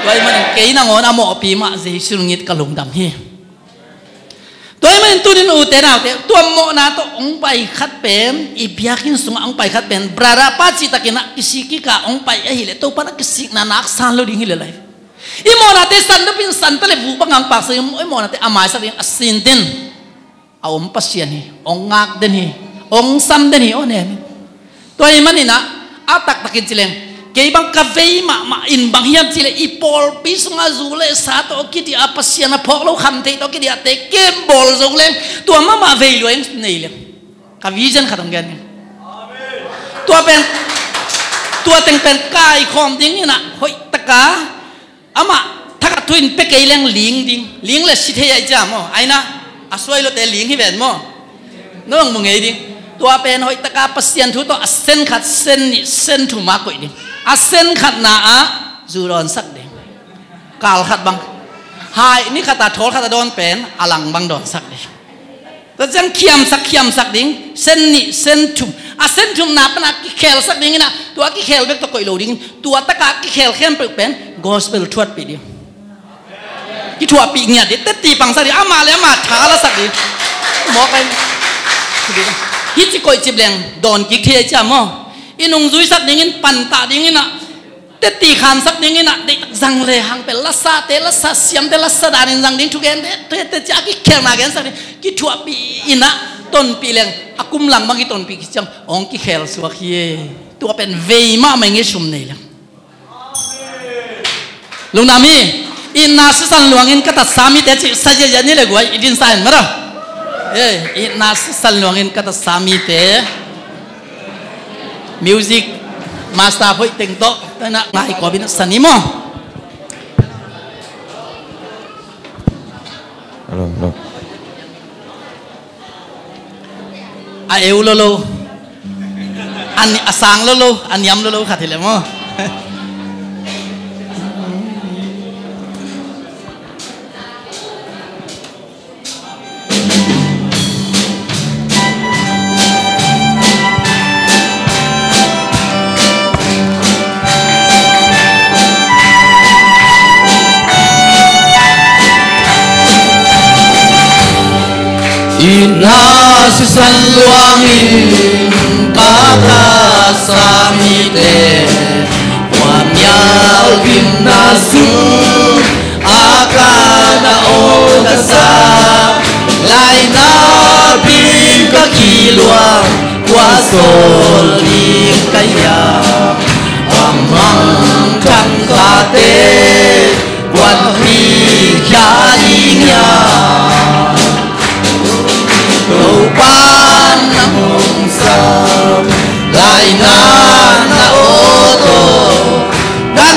Tua ahih manin kei nangawn a mawhpi mah Jesu in it ka lungdam hi. Tua ahih manin tunin ute naute, tua mawhna tawh hong pai khat pen, i biakinn sungah hong pai khat pen, brother pa cihtakin ah kisik kik a hong pai ahih leh Topa in a kisikna nak san lo ding hi lel lai. I mawhnate san dopin san ta le vuk bang hong paksak, i mawhnate a maisak ding a sintin a om Pasian hi. Hong ngak den hi. Hong sam den hi, aw nem. Tua ahih manin ah a taktakin ci leng, kei bang ka vei mahmah in bang hiam cih leh i pawlpi sungah zu le sa tawh kidih a, Pasian a phawk lo khamtheih tawh kidih a te kem bawl zo leng, tua mahmah vei lua in nei leng. Ka vision khat hong gen hi. Tua pen, tua teng pen kaikhawm dingin ah hoihtak a, amah thakhat thu in pia kei leng ling ding, ling le si thei ahih ciang maw, aina, a suai lote ling hi ven maw. Nong mu ngei ding. Tua pen hoihtak a Pasian thu tawh a sen khat, sen nih, sen thum a koih ding. A sen khatna ah zu dawnsak ding. Kal khat bang, hai ni khat a thawl khat a dawn pen a lang bang dawnsak ding. Tua ciang khiamsak, khiamsak ding, sen nih, sen thum. A sen thumna pan a kikhelsak dingin ah, tua a kikhel bek tawh koih lo dingin, tua tak a kikhel khempeuh pen gospel thuatpih ding. Kithuahpih ngiat ding, tetti pangsak ding, amah le amah tha lasak ding. Mawk ai. Hih ci koih cip leng dawn kik thei ahih ciang maw, i nungzuisak dingin, pantah dingin ah, tetti khansak dingin ah, deihtak zang le hang pen lasate, lasa siamte, lasa danin zang ding, thugente, thugente cia kikhelna gensak ding, kithuahpih in ah, tonpih leng, a kum lang bang kitonpih kiciang hong kikhel suak hi. Tua pen vei mahmah ing ei, sum nei leng. Lungdam hi. Itna sisan luangin ka tatsa mite cih sa ziahziah ni le guai, i dinsa in mara. Eh, itna sisan luangin ka tatsa mite. Music master hoih teng tawh, tana ngai kawbin sani maw. Hello, hello. A eu lolo, a ni-, a sang lolo, a niam lolo khat hi leh maw. Itna sisan luangin ka tatsa mite, kuamial gimna sung a ka na aw ka sa, laina bing ka kiluang, kua sawl ding ka hiam, a mangthang kate kuan pi khia ding hiam. Topa nang hong sam, laina na aw tawh ka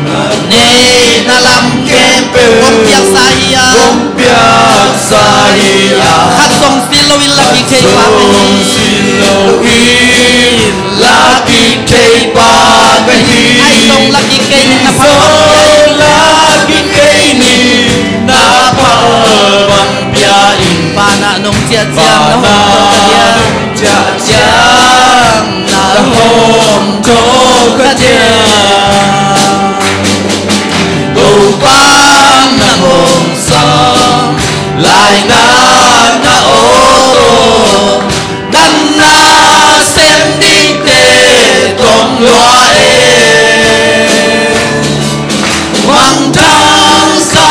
Na neihna lam khempeuh kong piaksa hi a, kong piaksa hi a, khat zong silh loin la kik thei pa ka hi. Khat zong silh loin la kik thei pa ka hi. Ahi zong la kik kei ning, na pha, ahi zong la kik kei ning, na pha bang pia in. Vanah nong ciah ciang, vanah nong ciah ciang, na hawm thawh ka diam. Topa nang hong sawn lai na, na aw tawh, kan na sem dingte tawm lua e. Mangthang sa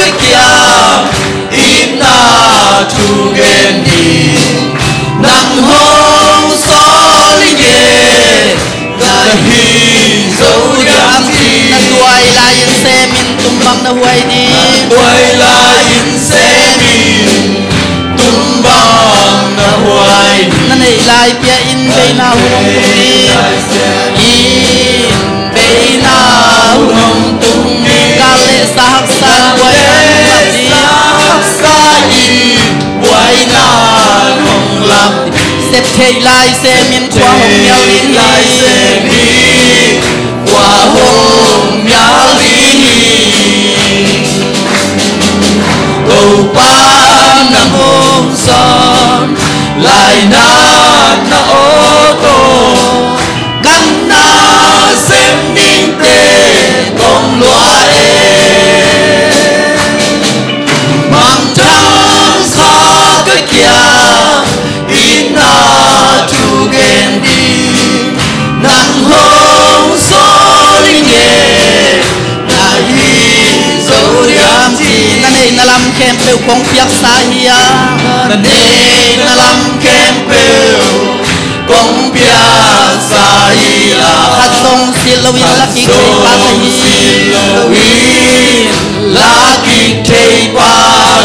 ka kiang, itna thu gen ding, nang hong sawl i nge, na hi zo diam ci. Na tuai lai-in semin, tum bang na huai ding. Na tuai lai-in semin, tum bang na huai ding. Na neih lai pia in, beina hun hong tung ding. In beina hun hong tung ding. Kal le sa haksa buai na hong lak ding. Kal le sa haksa in buaina hong lak ding. Sep theih lai semin, khua hong mial ding hi. Sep theih lai semin, khua hong mial ding hi. Topa nang hong sawn lai na, na aw tawh, kan na sem dingte tawm lua e. Mangthang sa ka kiang, itna thu gen ding, nang hong sawl i nge, na hi zo diam ci. Na neihna lam khempeuh kong piaksa hi a, na neihna lam khempeuh kong piaksa hi a, khat zong silh loin la kik thei pa ka hi. Khat zong silh loin la kik thei pa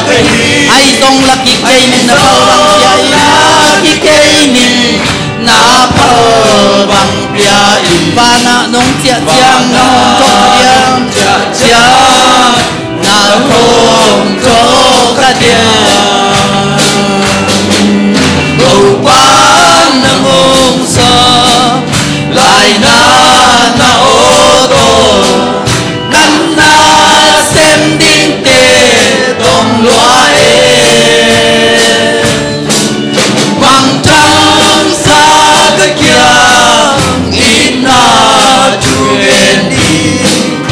ka hi. Ahi zong la kik kei ning, na phal bang pia in. Ahi zong la kik kei ning, na phal bang pia in. Vanah nong ciah ciang, na hawm thawh ka diam. Vanah nong ciah ciang, na hawm thawh ka diam. Topa nang hong sawn lai na, na aw tawh, kan na sem dingte tawm lua e. Mangthang sa ka kiang, itna thu gen ding,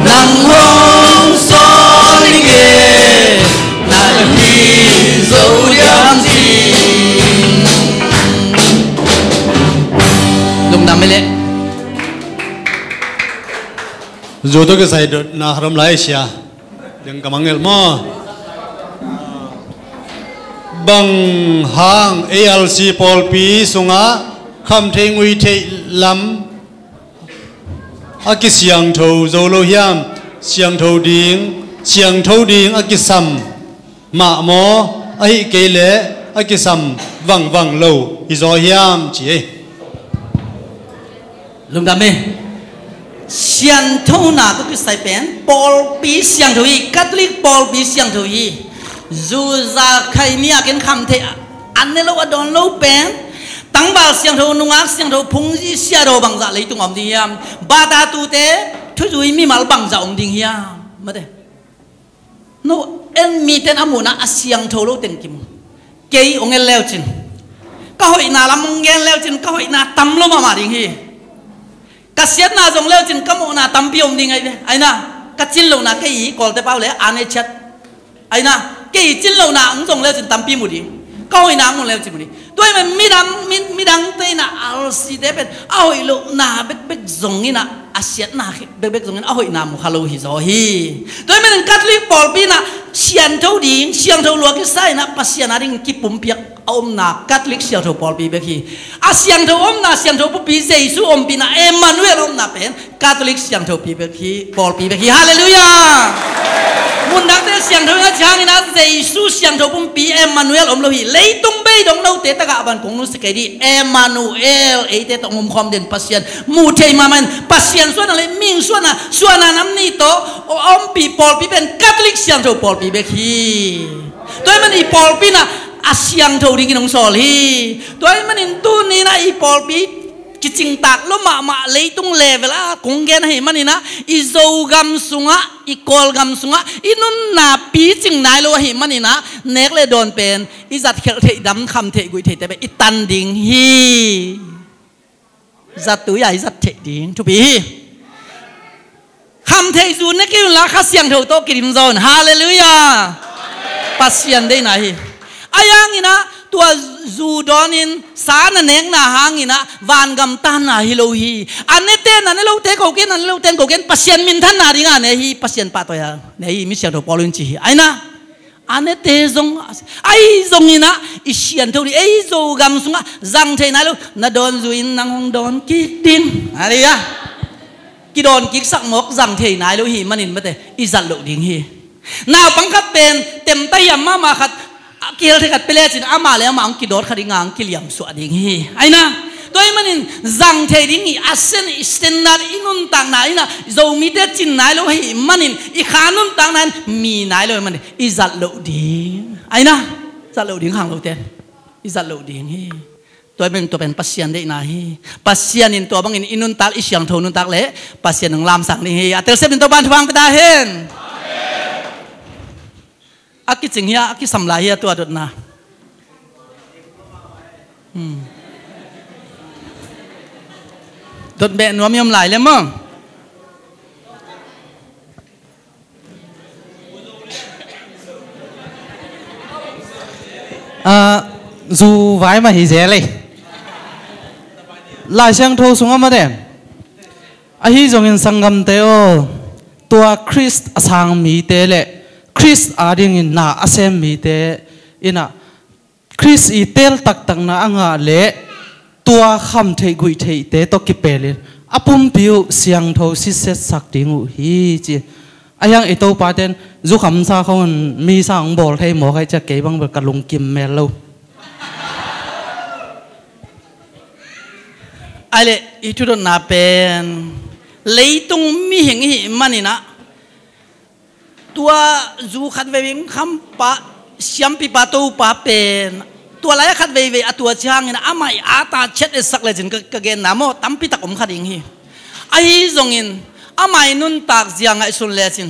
nang hong sawl i nge, na hi zo diam ci. Lungdam e le. Zu tawh kisai dotna khat om lai sia. Ding ka mangngilh maw? Bang hang A R C pawlpi sungah khamtheih nguitheih lam a kisiangtho zo lo hiam? Siangtho ding, siangtho ding a kisam mah maw, ahih kei leh a kisam vangvang lo hi zaw hiam ci ei. Lungdam e. Sianthona tawh kisai pen pawlpi siangtho hi, Catholic pawlpi siangtho hi. Zuza khaini a ken khamtheih a ne lo a dawn lo pen tangval siangtho, nungak siangtho, phungzi siadaw bangzah leitung a om ding hiam? Bata tute thuzui mimal bangzah om ding hiam? Mate. No, en miten a muhna a siangtho lo teng kimu. Kei hong en leucin, ka hoihna lam hong gen leucin, ka hoihna tam lo mahmah ding hi. Ka siatna zong leucin ka mawhna tampi om ding ahi ve. Aina, ka cin lohna kei i Kawlte pau le a ne ciat. Aina, kei i cin lohna hong zong leucin tampi mu ding. Ka hoihna hong mu leucin mu ding. Tua ahih manin midang, mi, midangte in a alsite pen a hoih lohna bekbek zongin a, a siatna bekbek zongin a hoihna mu kha lo hi zaw hi. Tua ahih manin Catholic pawlpi in a siangtho ding, siangtho lua kisa in a Pasian a dingin kipumpiak a omna Catholic siangtho pawlpi bek hi. A siangtho omna, siangtho pawlpi, Jesu ompihna Emmanuel omna pen Catholic siangtho pi bek hi, pawlpi bek hi. Halleluiah! Mundangte siangtho in a ciangin a Jesu siangtho pumpi Emmanuel om lo hi. Leitung bei dong note tagah ban kong nusia kei dih. Emmanuel, eite tawh om khawm den Pasian. Muh thei mahmah in Pasian suahna le mihing suahna, suahna nam nih tawh ompih pawlpi pen Catholic siangtho pawlpi bek hi. Tua ahih manin i pawlpi in a siangtho dingin hong sawl hi. Tua ahih manin tuni in a i pawlpi kicingtak lua mahmah leitung level ah kong gen ahih manin a, i Zogam sungah, i Kawlgam sungah i nunna picing nai lo ahih manin a, nek le dawn pen i zat khelh theih, dam kham theih, guih theihte pen i tan ding hi. Zat uh a, i zat theih ding thupi hi. Kham theih zu ne kei un la, Kha Siangtho tawh kidim zaw un. Halleluiah. Pasian deihna hi. Ahi hangin a, tua zu dawnin sa na nekna hangin a vangam tanna hi lo hi. A nete na ne lote ko ken, a ne lote ko ken, Pasian minthanna ding a ne hi. Pasian pahtawi a ne hi, mi siangtho Paul in ci hi. Ahi na, a nete zong, ahi zongin a, i siangtho dih, ei Zogam sungah zang thei nai lo, na dawn zu-in nang hong dawn kik ding. Halleluiah. Kidawn kiksak mawk zang thei nai lo hi manin mate, i zat loh ding hi. Naupang khat pen temta hiam mahmah khat, a kihel thei khat pia lecin amah le amah hong kidawt kha ding a hong kiliamsuah ding hi. Ahi na, tua ahih manin zang thei ding hi. A sen i standard, i nuntakna in a Zomite cin nai lo ahih manin i kha nuntakna in mi nai lo ahih manin i zat loh ding. Ahi na, zat loh ding, khang lote in i zat loh ding hi. Tua pen, tua pen Pasian deihna hi. Pasian in tua bangin i nuntak, i siangtho nuntak leh Pasian hong lamsang ding hi. A telsiam in Topa'n thupha hong pia ta hen. A kicing hi a, a kisam lai hi a, tua dotna. Hmm. Dot beh nuam i om lai leh maw. Ah, zu vai mah hi zel ei. Lai Siangtho sungah mah den. Ahi zongin sanggamte aw, tua Khrist a sang mite le Khrist adingin na a sem mite in a, Khrist i teel taktakna a ngah leh tua kham theih guih theihte tawh kipelin a pumpi uh siangtho sisetsak ding uh hi, ci. Ahi hang i Topate'n zukhamsa khawngin misa hong bawl thei mawk ahih ciang kei bang bel ka lungkim mel lo. Ahi leh i thudotna pen leitung mihing i hih manin a, tua zu khat veivei khampa, siampipa, Topa pen tua lai-ah khat veivei a tua ciangin amah i ata ciat etsak lecin ka, ka genna maw, tampi tak om kha ding hi. Ahi zongin amah i nuntak zia ngaihsun lecin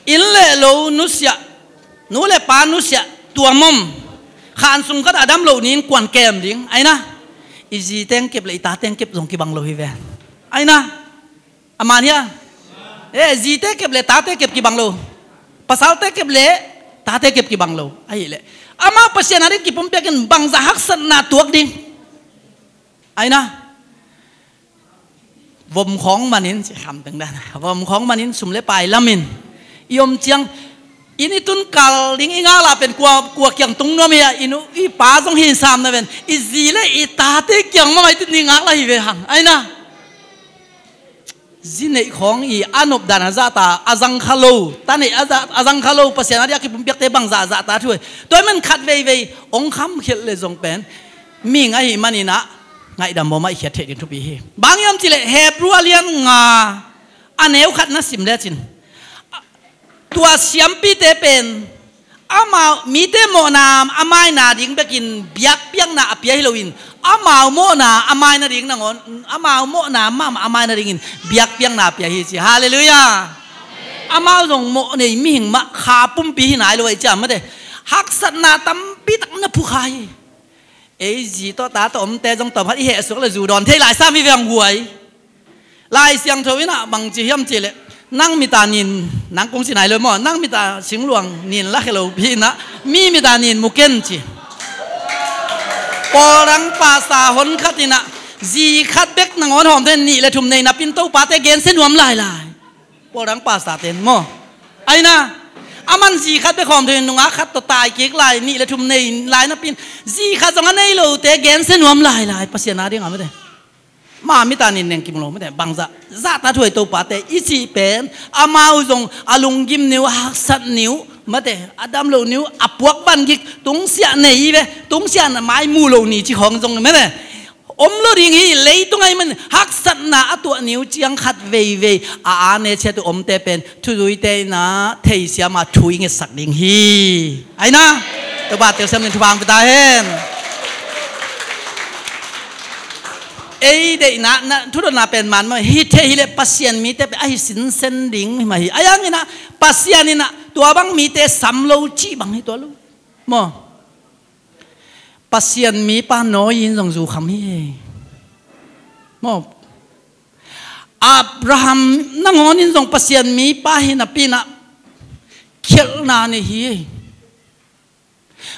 inn le lo nusiah, nu le pa nusiah, tuam om, khan sung khat a dam loh ni-in kua'n kem ding? Ahi na, i zi teng kep le i ta teng kep zong kibang lo hi ve. Ahi na, a man hia? Eh, zite kep le tate kep kibang lo. Pasalte kep le tate kep kibang lo. Ahih leh amah Pasian ading kipumpiak in bangzah haksatna tuak ding? Ahi na, vom khawng manin, ci kham teng dan, vom khawng manin sum le pai lamin i om ciang, inn i tun kal ding i ngak lah pen kua, kua kiang tung nuam hia, i nu i pa zong hi sam na ven, i zi le i tate kiang mah mah i tun ding ngak lah hi ve hang. Ahi na, zi neih khawng i a nopdan a zahta a zang kha lo, ta neih a zah, a zang kha lo, Pasian ading a kipumpiakte bangzah a zahta thu hi. Tua ahih man khat veivei hong khamkhialh leh zong pen mihing ahih manin a, ngaihdam bawm ah i khiat theih ding thupi hi. Bang hiam cih leh Hebru a lian nga, a neu khat na sim lecin, tua siampite pen amau mite mawhna a maina ding bekin biakpiakna a pia hi loin, amau mawhna a maina ding nangawn, amau mawhna mahmah a maina dingin biakpiakna a pia hi, ci. Halleluiah. Amau zong mawh nei mihing mah, kha pumpi hi nai lo ahih ciang mate, haksatna tampi tak na phu kha hi. Ei zi tawh ta tawh omte zong tawm khat i heh suak le zu dawn thei lai sam hi ve hang guai. Lai Siangtho in a bang ci hiam cih leh, nang mit a nin, nang kong ci nai lo maw, nang mit a singluang nin la khia lopi in a, mi mit a nin mu ken, ci. Pawlrang pasa hon khat in a, zi khat bek nangawn hawm thei, nih le thum nei napi in Topate gensia nuam lailai. Pawlrang pasa ten maw. Ahi na, aman zi khat bek hawm thei, nungak khat tawh tai kik lai, nih le thum nei lai napi in, zi khat zong a nei lote gensia nuam lailai, Pasian ading a mate. Ma mita nin neng kimu lo mate, bangzah zahta thuai topate i cih pen, amau zong a lunggim ni uh, a haksat ni uh mate, a dam loh ni uh, a puak van gik, tungsiah nei ve, tungsiah na mai mu lo ni ci khawng zong mate, om lo ding hi. Leitung ahi man haksatna a tuah ni uh ciang khat veivei a ane ciat uh omte pen thuzuite inah theisiama thu i ngetsak ding hi. Aina, Topa telsiam nin thupha hong pia ta hen. Ei deihna, na, thudotna pen man maw, hi thei hileh Pasian mite pen ahi sinsen ding hi mah hi. Ahi hanginah Pasian inah tua bang mite sam lo cih bang hi tuan lo maw. Pasian mipa Noah in zong zu kham hi maw. Abraham nangawn in zong Pasian mipa hi napi inah khialhna nei hi.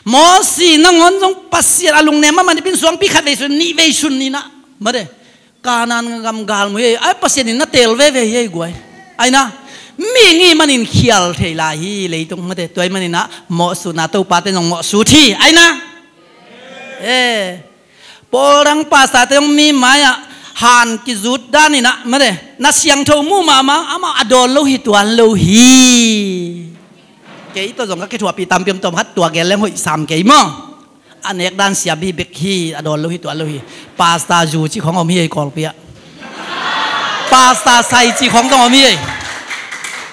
Mosi nangawn zong Pasian a lungnem a man ipin suangpi khat vei sun, nih vei sun inah mate, Kanaan gam galmui ei, ai Pasian in na teel veve hi ei guai. Aina, mihing i hih manin khial thei lai hi leitung mate, tua i hih maninah mawhsutna topate zong mawhsut hi. Aina, e, pawl dang pastor-te zong mi mai-ah han kizut daninah mate, na siangtho muh mahmah, amah a dawn lo hi tuan lo hi. Kei tawh zong ka kithuahpih tampi om, tawm khat tua gel leng hoih sam kei maw. A nek dan sia bibek hi, a dawn lo hi tuan lo hi. Pastor zu cih khawng om hi ei Kawlpi-ah. Pastor sai cih khawng zong om hi ei.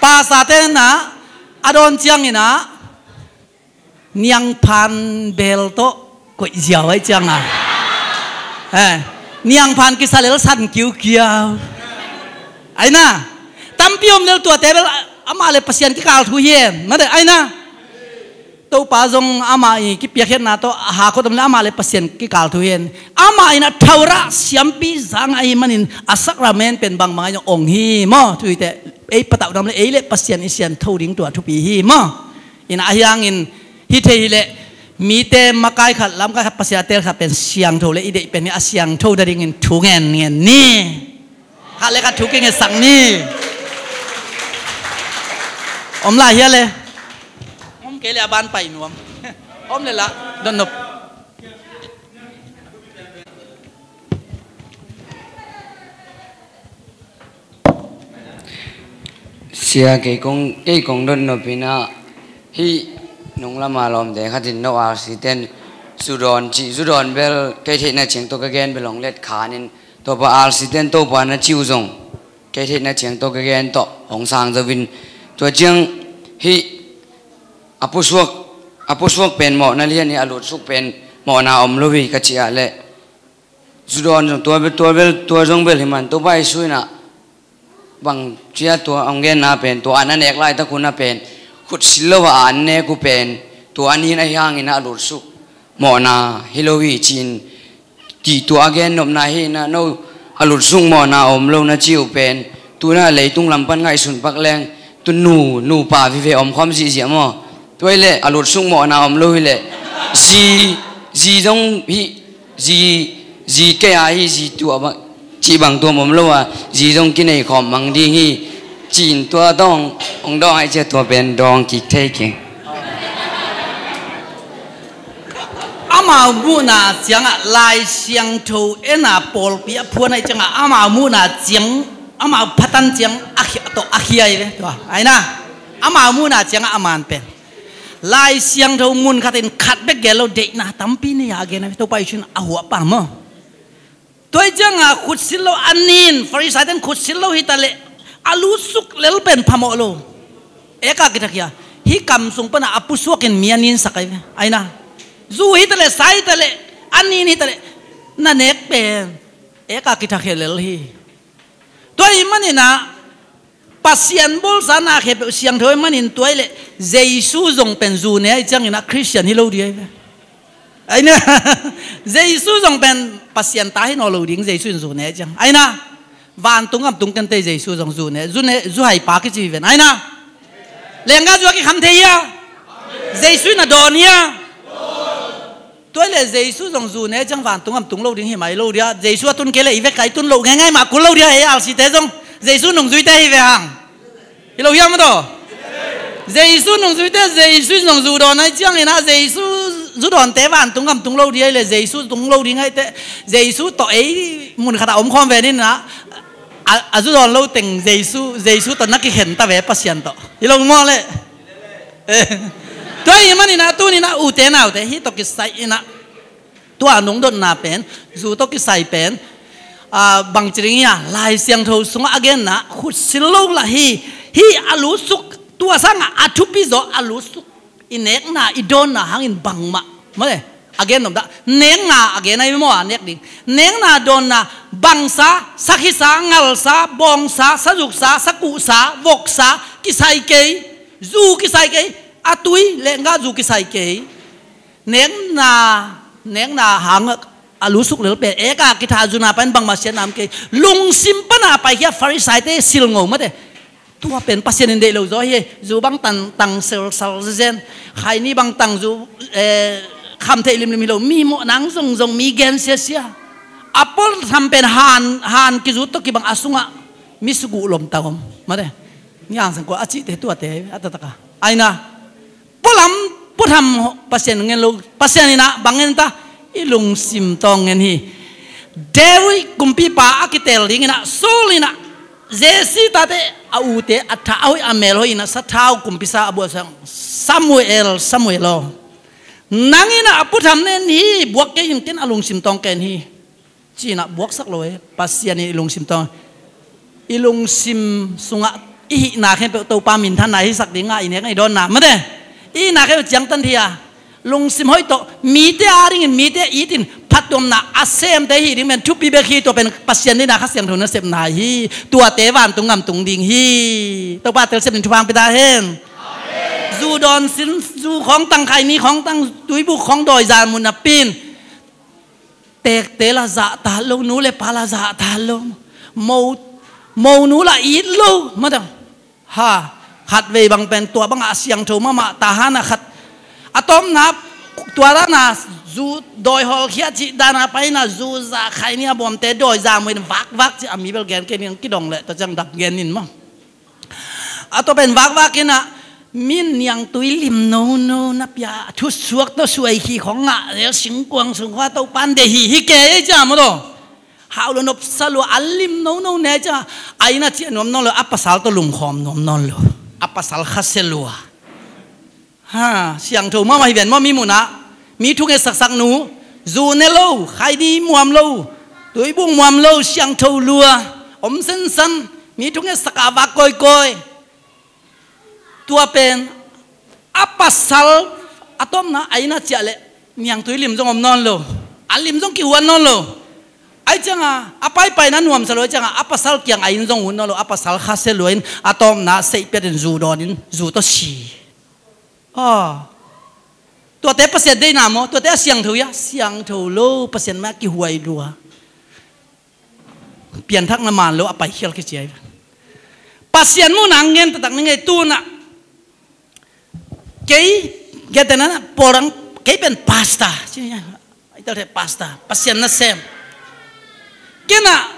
Pastor-te inah a dawn cianginah niangphan bel tawh koih ziau ahi cianga, eh, niangphan kisa lel san kiukiau. Aina, tampi om lel, tuate bel amah le Pasian kikal thu hi hen mate. Aina, Topa zong amah i kipiakkhiatna tawh a hakhot om le amah le Pasian kikal thu hi hen. Amah inah thaurah siampi zang ahi manin a sakramen pen bangbang ahi zong ong hi maw. Thuite ei patauh dam le ei le Pasian i siantho ding tua thupi hi maw. Inah ahi hangin hi thei hileh mite makai khat, lamkai khat, Pasian a teel khat pen siangtho le i deih pen hi, a siangtho nadingin thu ngen ngen ni. Khat le khat thu kingetsak ni. Om lai hia le? Om kei le a ban pai nuam. Om le lah dotnop. Sia, kei kong, kei kong dotnop inah hih nunglama lawmte khatin no RC ten zu dawn cih, zu dawn bel kei theihna ciang tawh ka gen bel hong let khanin, Topa RC ten Topa na cih uh zong kei theihna ciang tawh ka gen tawh hong sang zo in, tua ciang hih a pusuak, a pusuak pen mawhna lian hi, a lutsuk pen mawhna om lo hi ka cih ah leh, zu dawn zong tua bel, tua bel, tua zong bel hi man, Topa Jesu inah bang cia tua hong genna pen, tua an a nek laitak hun a pen khutsil lo a an nek uh pen, tua an hin ahi hanginah a lutsuk mawhna hi lo hi ci-in, cih tua a gennopna hi inah, no a lutsuk mawhna om lo na ci uh pen, tu inah leitung lam pan ngaihsun pak leng, tu nu, nupa vive omkhawm zihziah maw. Tua hileh a lutsuk mawhna om lo hileh zi, zi zong hi, zi, zi kei a hi, zi tuah bang, cih bang tuam om lo a, zi zong kinei khawm mang ding hi, ci-in tua dawng, hong dawng ahi ciah tua pen dawng kik thei keng. Amau muhna ciangah Lai Siangtho ena pawlpi a phuan ahi ciangah amau muhna ciang, amau phatan ciang a khia, tawh a khia hi ve tua. Aina, amau muhna ciangah a man pen Lai Siangtho mun khatin khat bek gel lo, deihna tampi nei a gen a ve, Topa Jesu in a huah pah maw. Tua hi ciangah khutsil lo a nin, Farisai ten khutsil lo hi taleh a lutsuk lel pen phamawh lo. Eka kithakhia, hih kam sung pana a pusuak in mi a ninsak ahi ve. Aina, zu hi taleh, sa hi taleh, a nin hi taleh, na nek pen eka kithakhia lel hi. Tua hi maninah Pasian bawlsa na khempeuh siangtho ahi manin tua hileh Jesu zong pen zu ne ahi cianginah Khristian hi lo ding ahi ve. Aina, Jesu zong pen Pasian ta hi nawn lo ding, Jesu in zu ne ahi ciang. Aina, vantung gam tung kentei Jesu zong zu ne, zu ne, zu haipa kici hi ven. Aina, lengga zu a kikham thei hia? Jesu in a dawn hia? Tua hileh Jesu zong zu ne ciang vantung gam tung lo ding hi mai lo dia. Jesu a tun kei leh i vek a i tun loh ngeingai mah kul lo dia, ei alsite zong Jesu nungzuite hi ve hang. Hi lo hiam maw? Jesu nungzuite, Jesu in zong zu dawn ahi cianginah Jesu zu dawnte vantung gam tung lo ding ahih leh Jesu tung lo ding ahih teh, Jesu tawh ei mun khatah om khawm ve ni na. A, a zu dawn lo teng Jesu, Jesu tawh na kikhen ta ve Pasian tawh. Hi lo maw leh. Eh. Tua ahih manin ah tuni-in ah ute naute hih tawh kisai-in ah, tua nungdotna pen, zu tawh kisai pen, ah, bangci ding hiam, Lai Siangtho sungah a genna khutsil lo lah hi. Hih a lutsuk, tua sangah a thupi zaw a lutsuk, i nekna i dawnna hangin bangmah, maw leh, a gen nop dah, nekna a gen ahi maw, a nek ding, nekna dawnna, bangsa, sakhisa, ngalsa, bawngsa, sazuksa, sakuhsa, voksa, kisai kei, zu kisai kei, a tui lenggah zu kisai kei. Nekna, nekna hangah a lutsuk lel pen, ek a kitha zuna pan bangmah siatna om kei. Lungsim pan a paikhia Farisaite silngo mate. Tua pen Pasian in deih lo zaw hi. Zu bang tang, tang selsal zen. Khaini bang tang zu, eh, kham theih limlim hi lo. Mi mawh nang zongzong, mi gen siasia. A puatham pen han, han kizut tawh kibang a sungah mi suguh lomta om. Mate. Niang sang kua a cihte tuate a taktak a. Aina. Pualam, puatham, Pasian ngen lo, Pasian in ah bang ngen ta, i lungsim tawh ngen hi. David kumpipa a kitel dingin ah, Saul in ah, Jesse tate a ute, a tha a hoih a mel hoih in ah, sathau kumpisa a buak sang, Samuel, Samuel aw. Nang in ah a puatham na en hi, buak kei in, ken a lungsim tawh ka en hi. Ci-in ah buaksak lo e, Pasian in i lungsim tawh. I lungsim sungah i hihna khempeuh Topa minthanna hisak ding a, i nek i dawnna mate. I hihna khempeuh ciangtan thei a. Lungsim hoih tawh, mite a dingin, mite a itin, phattuamna a semte hih ding pen thupi bek hi, tua pen Pasian deihna Kha Siangtho nasepna hi, tuate vantung gam tung ding hi. Topa telsep in thupha hong pia ta hen. Zu dawn sin, zu khawng tang, khaini khawng tang, tuibuk khawng dawi zan mun napi-in. Tekte lah zahtak lo, nu le pa lah zahtak lo. Mo, monu lah it lo. Mate. Ha, khatvei bang pen tua bangah a siangtho mahmah ta hang a khat. A tawpna, tua dan a zu dawi hawlkhia cih dan a pai-in ah zu zah, khaini a bawmte dawi zah mun vakvak cih a mi bel gen kei ning, kidong leh tua ciang dap gen ning maw. A tua pen vakvak in ah, min niangtui lim nono na pia, thusuak tawh suai khit khawng ngah zel, singkuang sung khawng Topa'n deih hi, hi kei ei ciang maw tawh. Hau lua, nopsa lua, a lim nono ne ciang, a inn ah ciah nuam nawn lo, a pasal tawh lungkhawm nuam nawn lo. A pasal khasia lua. Ha, siangtho mahmah hi ven maw, mi mun ah. Mi thungetsak sak nu, zu ne lo, khaini muam lo, tuibuk muam lo, siangtho lua, om sensan, mi thungetsak a vak kawikawi. Tua pen, a pasal, a tawpna, a inn ah ciah leh, niangtui lim zong om nawn lo. A lim zong kihuan nawn lo. Ahi ciang a, a paipaina nuamsa lo, ahi ciang a, a pasal kiang a inn zong ut nawn lo, a pasal khasia lua in, a tawpna seih piat in zu dawn in, zu tawh si. Aw. Tuate Pasian deihna maw, tuate a siangtho hia, siangtho lo, Pasian mai-ah kihuai lua. Pianthakna man lo a paikhial kici hi. Pasian muhna ngen taktak ni ngei, tu-in ah. Kei, kei te na, pawlrang, kei pen pastor. Ci-in ah, i tel te pastor. Pasian nasem. Kei na,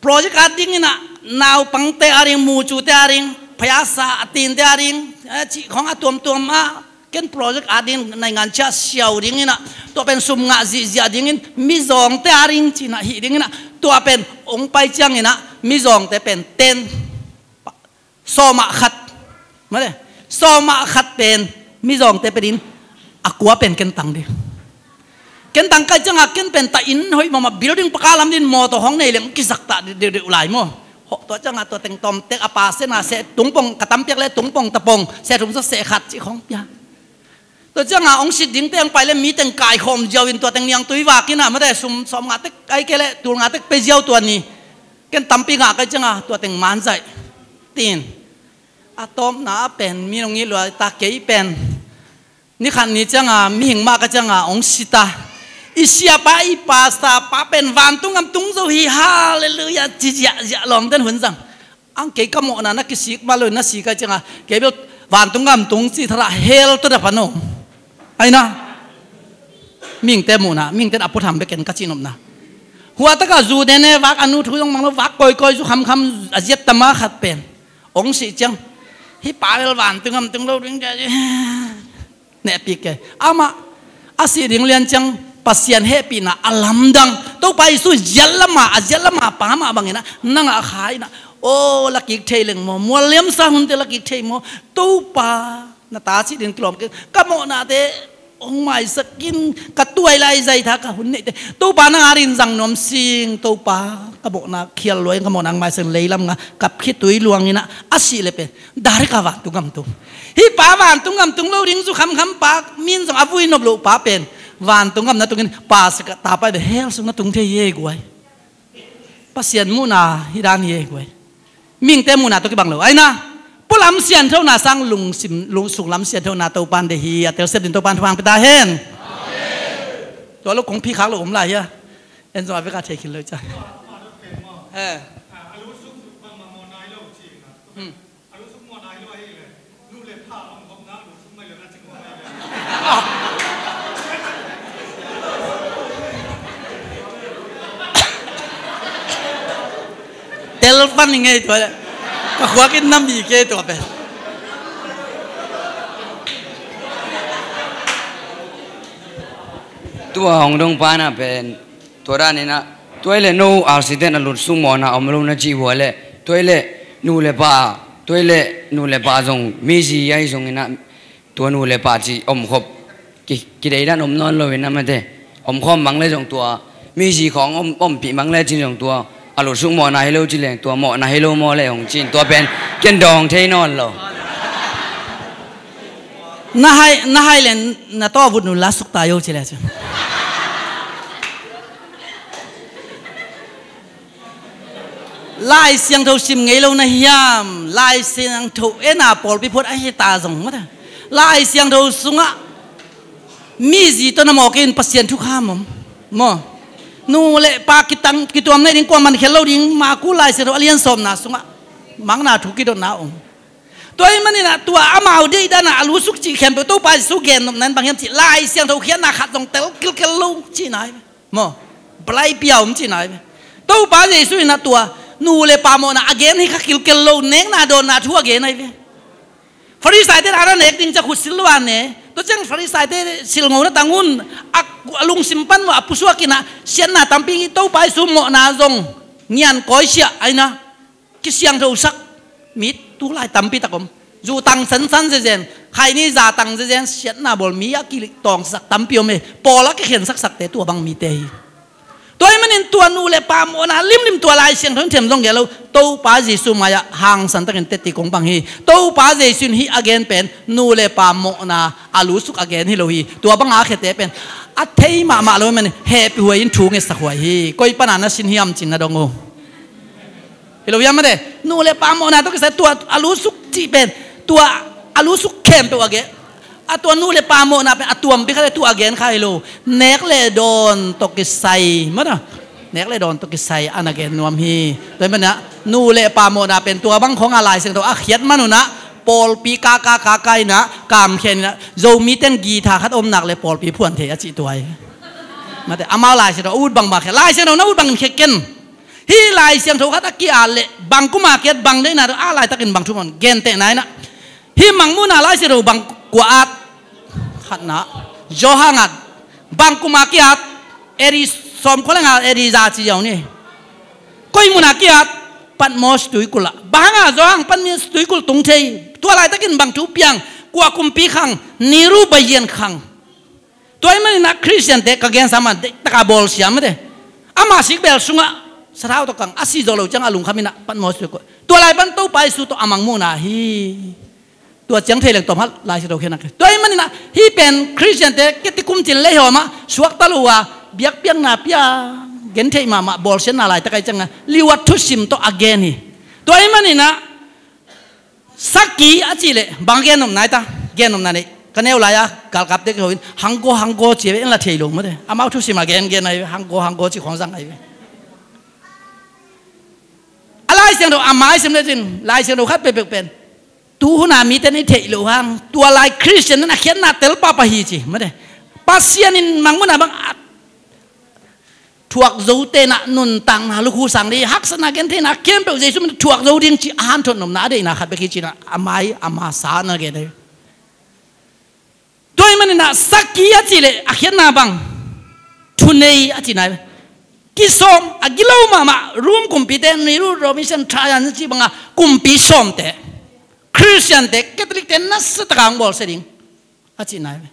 project a dingin ah, naupangte a ding, mucute a ding, phayasa a tinte a ding, eh, cih khawng a tuamtuam ah, ken project a ding, naingan ciah siau dingin ah, tua pen sum ngah zihziah dingin, mizawngte a ding, ci-in ah hih dingin ah, tua pen hong pai ciangin ah, mizawngte pen ten, sawmah khat. Mate, sawmah khat pen mizawngte pia ding, a kua pen ken tang ding. Ken tang ka hih ciang a, ken pen ta inn hoih mahmah, building paka lam ding, mawtaw hong nei leng kizaktak deuhdeuh lai maw. Tua ciang a tua teng tawm tek a pa sehna seh tung pong, ka tam piak leh tung pong, ta pong, seh thum sawm seh khat cih khawng pia. Tua ciang a hong sit dingte hong pai leh mi teng kaikhawm ziau in, tua teng niangtui vak in ah, mate, sum sawm ngah tek, ahih kei leh tul ngah tek pia ziau tua ni. Ken tampi ngah ka hih ciang a, tua teng man zaih. Tin. A tawpna pen, mi nong it lua ta, kei pen. Ni khat ni ciang a, mihing mah ka hih ciang a, hong si ta. I siapa, i pastor pa pen, vantung gam tung zo hi, hallelujah, ci ziahziah lawmte'n hun zang. Ang kei ka mawhna na kisik mah lo, na si ka hih ciang a, kei bel vantung gam tung ci thar a hell tawh dap a no. Aina. Mihingte muhna, mihingte'n a puatham bek ken ka cih nopna. Hua tak a zu dene vak, a nu thu zong mang lo, vak kawikawi, zu khamkham, a ziat tam a khat pen. Hong sih ciang. Hih pa bel vantung gam tung lo ding. Nehpih kei. Amah, A sih ding lian ciang Pasian hehpihna a lamdang. Topa Jesu ziat lama, a ziat lama pa mah bangin ah, nang ah a kha in ah, aw, la kik thei leng maw, mual liamsa hunte la kik thei maw? Topa, na ta sih ding kilawm kei, ka mawhnate hong maisak in, ka tuai lai zaitha ka hun neihte, Topa nang adingin zang nuam sing, Topa, ka mawhna khial lua in, ka mawhna hong maisak in, leilam nga kap khitui luang in ah, a sih le pen direct a vantung gam tung. Hih pa vantung gam tung lo ding zu khamkham pa, min zong a vui nop loh pa pen vantung gam na tungin, pa sak a ta pa pen hell sung na tung thei hi ei guai. Pasian muhna hi dan hi ei guai. Mihingte muhna tawh kibang lo. Aina, pualam sianthona sang lungsim, lungsung lam sianthona Topan deih hi, a telsiam ding Topan thupha hong pia ta hen. Tua lo kong phi khak lo om lai hia. En zong a vek a thei khin lo ca. Eh. Hmm. Tel pan i ngei tua le. Ka khuak in nam i ke tua pen. Tua hong dong pana pen. Tua dan in ah, tua i le no accident a lutsuk mawhna om lo na cih uh a le, tua i le nu le pa, tua i le nu le pa zong mizi ahi zongin ah, tua nu le pa cih omkhop ki, kidei dan om nawn lo in ah mate. Omkhawm bang le zong tua, mizi khawng om, ompih bang le cin zong tua, a lutsuk mawhna hi lo ci leng tua, mawhna hi lo maw le hong cin tua pen, ken dawng thei nawn lo. Na hai, na hai le na tawh vut nu la suk ta yo ci le cu. Lai Siangtho sim ngei lo na hiam? Lai Siangtho en a pawlpi phuat a hi ta zong maw ta. Lai Siangtho sungah mizi tawh na mawk in Pasian thukham om maw? Nu le pa kitang, kituam nei ding, kuaman khel lo ding, Maku Lai Siangtho a lian sawmna sungah mangna thu kidotna om. Tua ahih manin ah tua amau deih dan a a lutsuk cih khempeuh Topa Jesu gennopna in bang hiam cih, Lai Siangtho khiatna khat zong tel kilkel lo cihna hi ve. Maw, palai pia om cihna hi ve. Topa Jesu in ah tua nu le pa mawhna a gen hi kha kilkel lo, nekna dawnna thu a gen ahi ve. Farisaite in a na nek ding ciang khut sil lo a ne. Tua ciang Farisaite silngo na tang un, a, a lungsim pan maw a pusuak in ah siatna tampi, Topa Jesu mawhna zong ngian kawisiah ahi na. Kisiangthosak mi tulai tampi tak om. Zu tang sansan zezen, khaini za tang zezen, siatna bawl mi a kitawngsak tampi om e. Pawl a kikhensaksakte tua bang mite hi. Tua ahih manin tua nu le pa mawhna limlim tua Lai Siangtho in them zong gel lo. Topa Jesu mai-ah hangsan takin teti kong bang hi. Topa Jesu in hih a gen pen nu le pa mawhna a lutsuk a gen hi lo hi. Tua banga a khiate pen a thei mahmah lo ahih manin hehpih huai in thu ngetsak huai hi. Koi pana na sin hiam cin na dong uh. Hi lo hiam mate, nu le pa mawhna tawh kisai tua a lutsuk cih pen, tua a lutsuk khempeuh a gen. A tua nu le pa mawhna pen a tuampi kha le tua a gen kha hi lo. Nek le dawn tawh kisai mate, nek le dawn tawh kisai a na gen nuam hi. Tua ahih manin ah nu le pa mawhna pen tua bang khawng a Lai Siangtho a khiat man un ah pawlpi kaka kaka in ah kamkhian in ah Zomite in guitar khat om nak le pawlpi phuan thei a cih tua hi. Mate, amau Lai Siangtho a ut bangbang khia, Lai Siangtho na ut bangin khia ken. Hih Lai Siangtho khat a ki-at leh bang kuma ki-at, bang deihna tawh a laitakin bang thu man, gentehna in ah, hih Mangmuhna Lai Siangtho bang kua at? Khatna, Johan at. Bang kuma ki-at? A D sawmkua le nga, A D za ci ziau ni. Koi muna ki-at? Patmos tuikul ah. Bang hanga Johan Patmos tuikul tung thei? Tua laitakin bang thu piang? Kua kumpi khang? Niru Bayan khang. Tua ahih manin ah Khristiante ka gensa man deih taka bawlsia mate. Ama sikbel sungah sathau tawh kang a si zo lo ciang a lungkham in ah Patmos tuikul. Tua lai pan Topa Jesu tawh a Mangmuhna hi. Tua ciang thei leng tawm hat Lai Siangtho khiatna. Tua ahih manin ah hih pen Khristiante kitikum cin leihawm ah suakta lo a biakpiakna pia gentheih mahmah bawlsiatna laitak ahi ciangah liuat thusim tawh a gen hi. Tua ahih manin ah Sakhi a cih leh bang gennopna hi ta, gennopna nei. Ka neu lai-a galkapte kiho in hanggaw hanggaw ci ve, en la thei lo mate. Amau thusim a gengen ahi ve, hanggaw hanggaw ci khawng zang ahi ve. A Lai Siangtho a mai sim le cin, Lai Siangtho khat pekpek pen tu hun a mite in i theih loh hang tua lai Khristian in a khiatna tel pahpah hi ci mate. Pasian in Mangmuhna bang a thuak zote in ah nuntakna lukhu sang ding, haksatna gentheihna khempeuh Jesu min thuak zo ding ci a hanthot nopna a deihna khat bek hi ci-in ah a mai a masa na gen ahi. Tua ahih manin Na saki a cih leh a khiatna bang, thunei a cihna hi ve. Kisawm a gilo mahmah Rom kumpite, Nero, Domitian, Trajan a cih banga kumpi sawmte, Khristiante, Catholic-te nasataka hong bawlsia ding a cihna hi ve.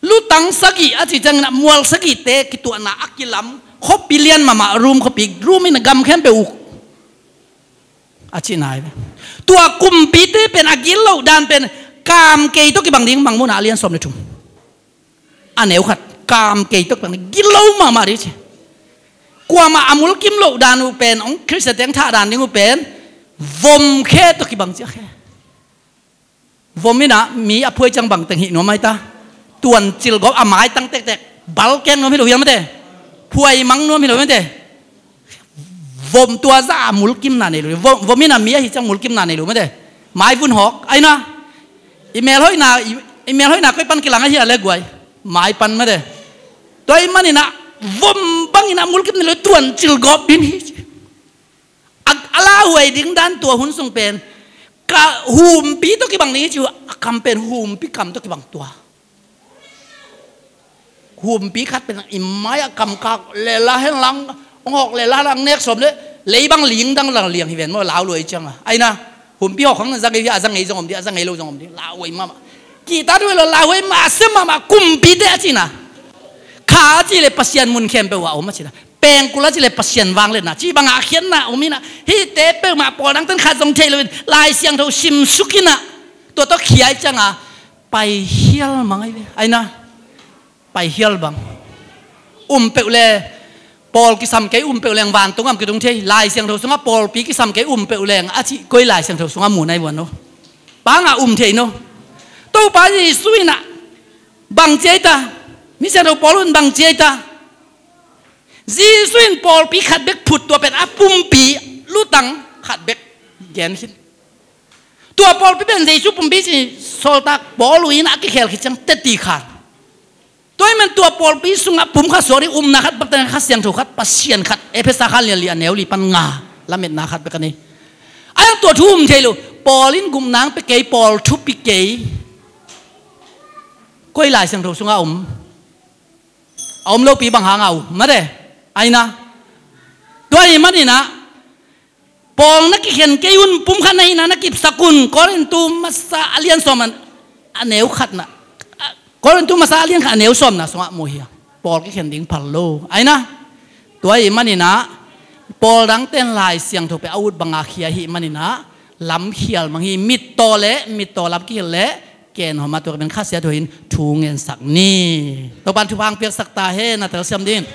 Lutang sagih a cih ciangin ah mual sagihte kituahna a kilam khuapi lian mahmah Rom khuapi, Rom in a gam khempeuh uk a cihna hi ve. Tua kumpite pen a gilo dan pen kam kei tawh kibang ding, Mangmuhna a lian sawm le thum a neu khat, kam kei tawh kibang ding, gilo mahmah ding ci. Kuamah a mulkim loh dan uh pen, hong Khristiante hong thah dan ding uh pen vom khe tawh kibang ci a khe. Vom in ah mi a phuai ciang bang teng hih nuam ai ta. Tuancil gawp a maitang tektek, bal keng nuam hi lo hiam mate. Phuai mang nuam hi lo hiam mate. Vom tua zah a mulkimna nei lo. Vom, vom in ah mi ahi ciang mulkimna nei lo mate. Maivun hawk ai na. I melhoihna, i, i melhoihna koi pan kilang ahi a le guai. Mai pan mate. Tua ahih manin ah vom bangin ah mulkim nei lo, tuancil gawp din hi ci. A, a lauhuai ding dan tua hun sung pen ka humpi tawh kibang ding hi ci uh, a kam pen humpi kam tawh kibang tua. Humpi khat pen i mai-ah kamkak lehla hen lang, hong hawk lehla lang nek sawm le, lei bang ling dang lang liang hi ven maw, lauhuai cianga. Ai na, humpi hawk hang zang ei, a zang ei zong om ding, a zang ei lo zong om ding, lauhuai mahmah. Kihta duh ei lo, lauhuai mahse mahmah kumpite a cihna. Kha a cih leh Pasian mun khempeuh ah om a cihna. Pengkul a cih leh Pasian vangliatna, cih bangah a khiatna om in ah, hihte peuhmah pawl dangten khat zong theih loin, Lai Siangtho simsuk in ah, tua tawh khia i cianga, paihial mang ai ve, ai na, paihial bang. Um peuh le, pawl kisam kei um peuh leng vantung am kitung thei, Lai Siangtho sungah pawlpi kisam kei um peuh leng, a cih koi Lai Siangtho sungah mu nai vuan lo. Bangah um thei no. Topa Jesu in ah, bang ci ai ta, mi siangtho Paul un bang ci ai ta. Jesu in pawlpi khat bek phut, tua pen a pumpi lutang khat bek gen khin. Tua pawlpi pen Jesu pumpi ci, sawltak Paul uh in a kikhel khit ciang teti khan. Tua ahih man tua pawlpi sungah pum khat suak ding, upna khat, baptisma khat, Siangtho khat, Pasian khat, Efesa khat lian li a neu li pan nga, lametna khat bek a nei. A tua thu um thei lo, Paul in gupna hong pia kei, Paul thupi kei. Koi Lai Siangtho sungah om? A om lopi bang hanga um mate. Ai na. Tua ahih manin ah, Paul na kikhen kei un, pum khat na hihna na kipsak un, Korintu masa a lian sawm a neu khatna, Korintu masa a lian khat a neu sawmna sungah mu hi a. Paul kikhen ding phal lo. Ai na. Tua ahih manin ah, pawl dangten Lai Siangtho pen a ut banga khia ahih manin ah, lamkhial mang hi, mittaw le mittaw lam kihilh le, ken hawm a tua ka pen khasia thu in thu ngensak ni. Topan thupha hong piaksak ta hen, na telsiam ding.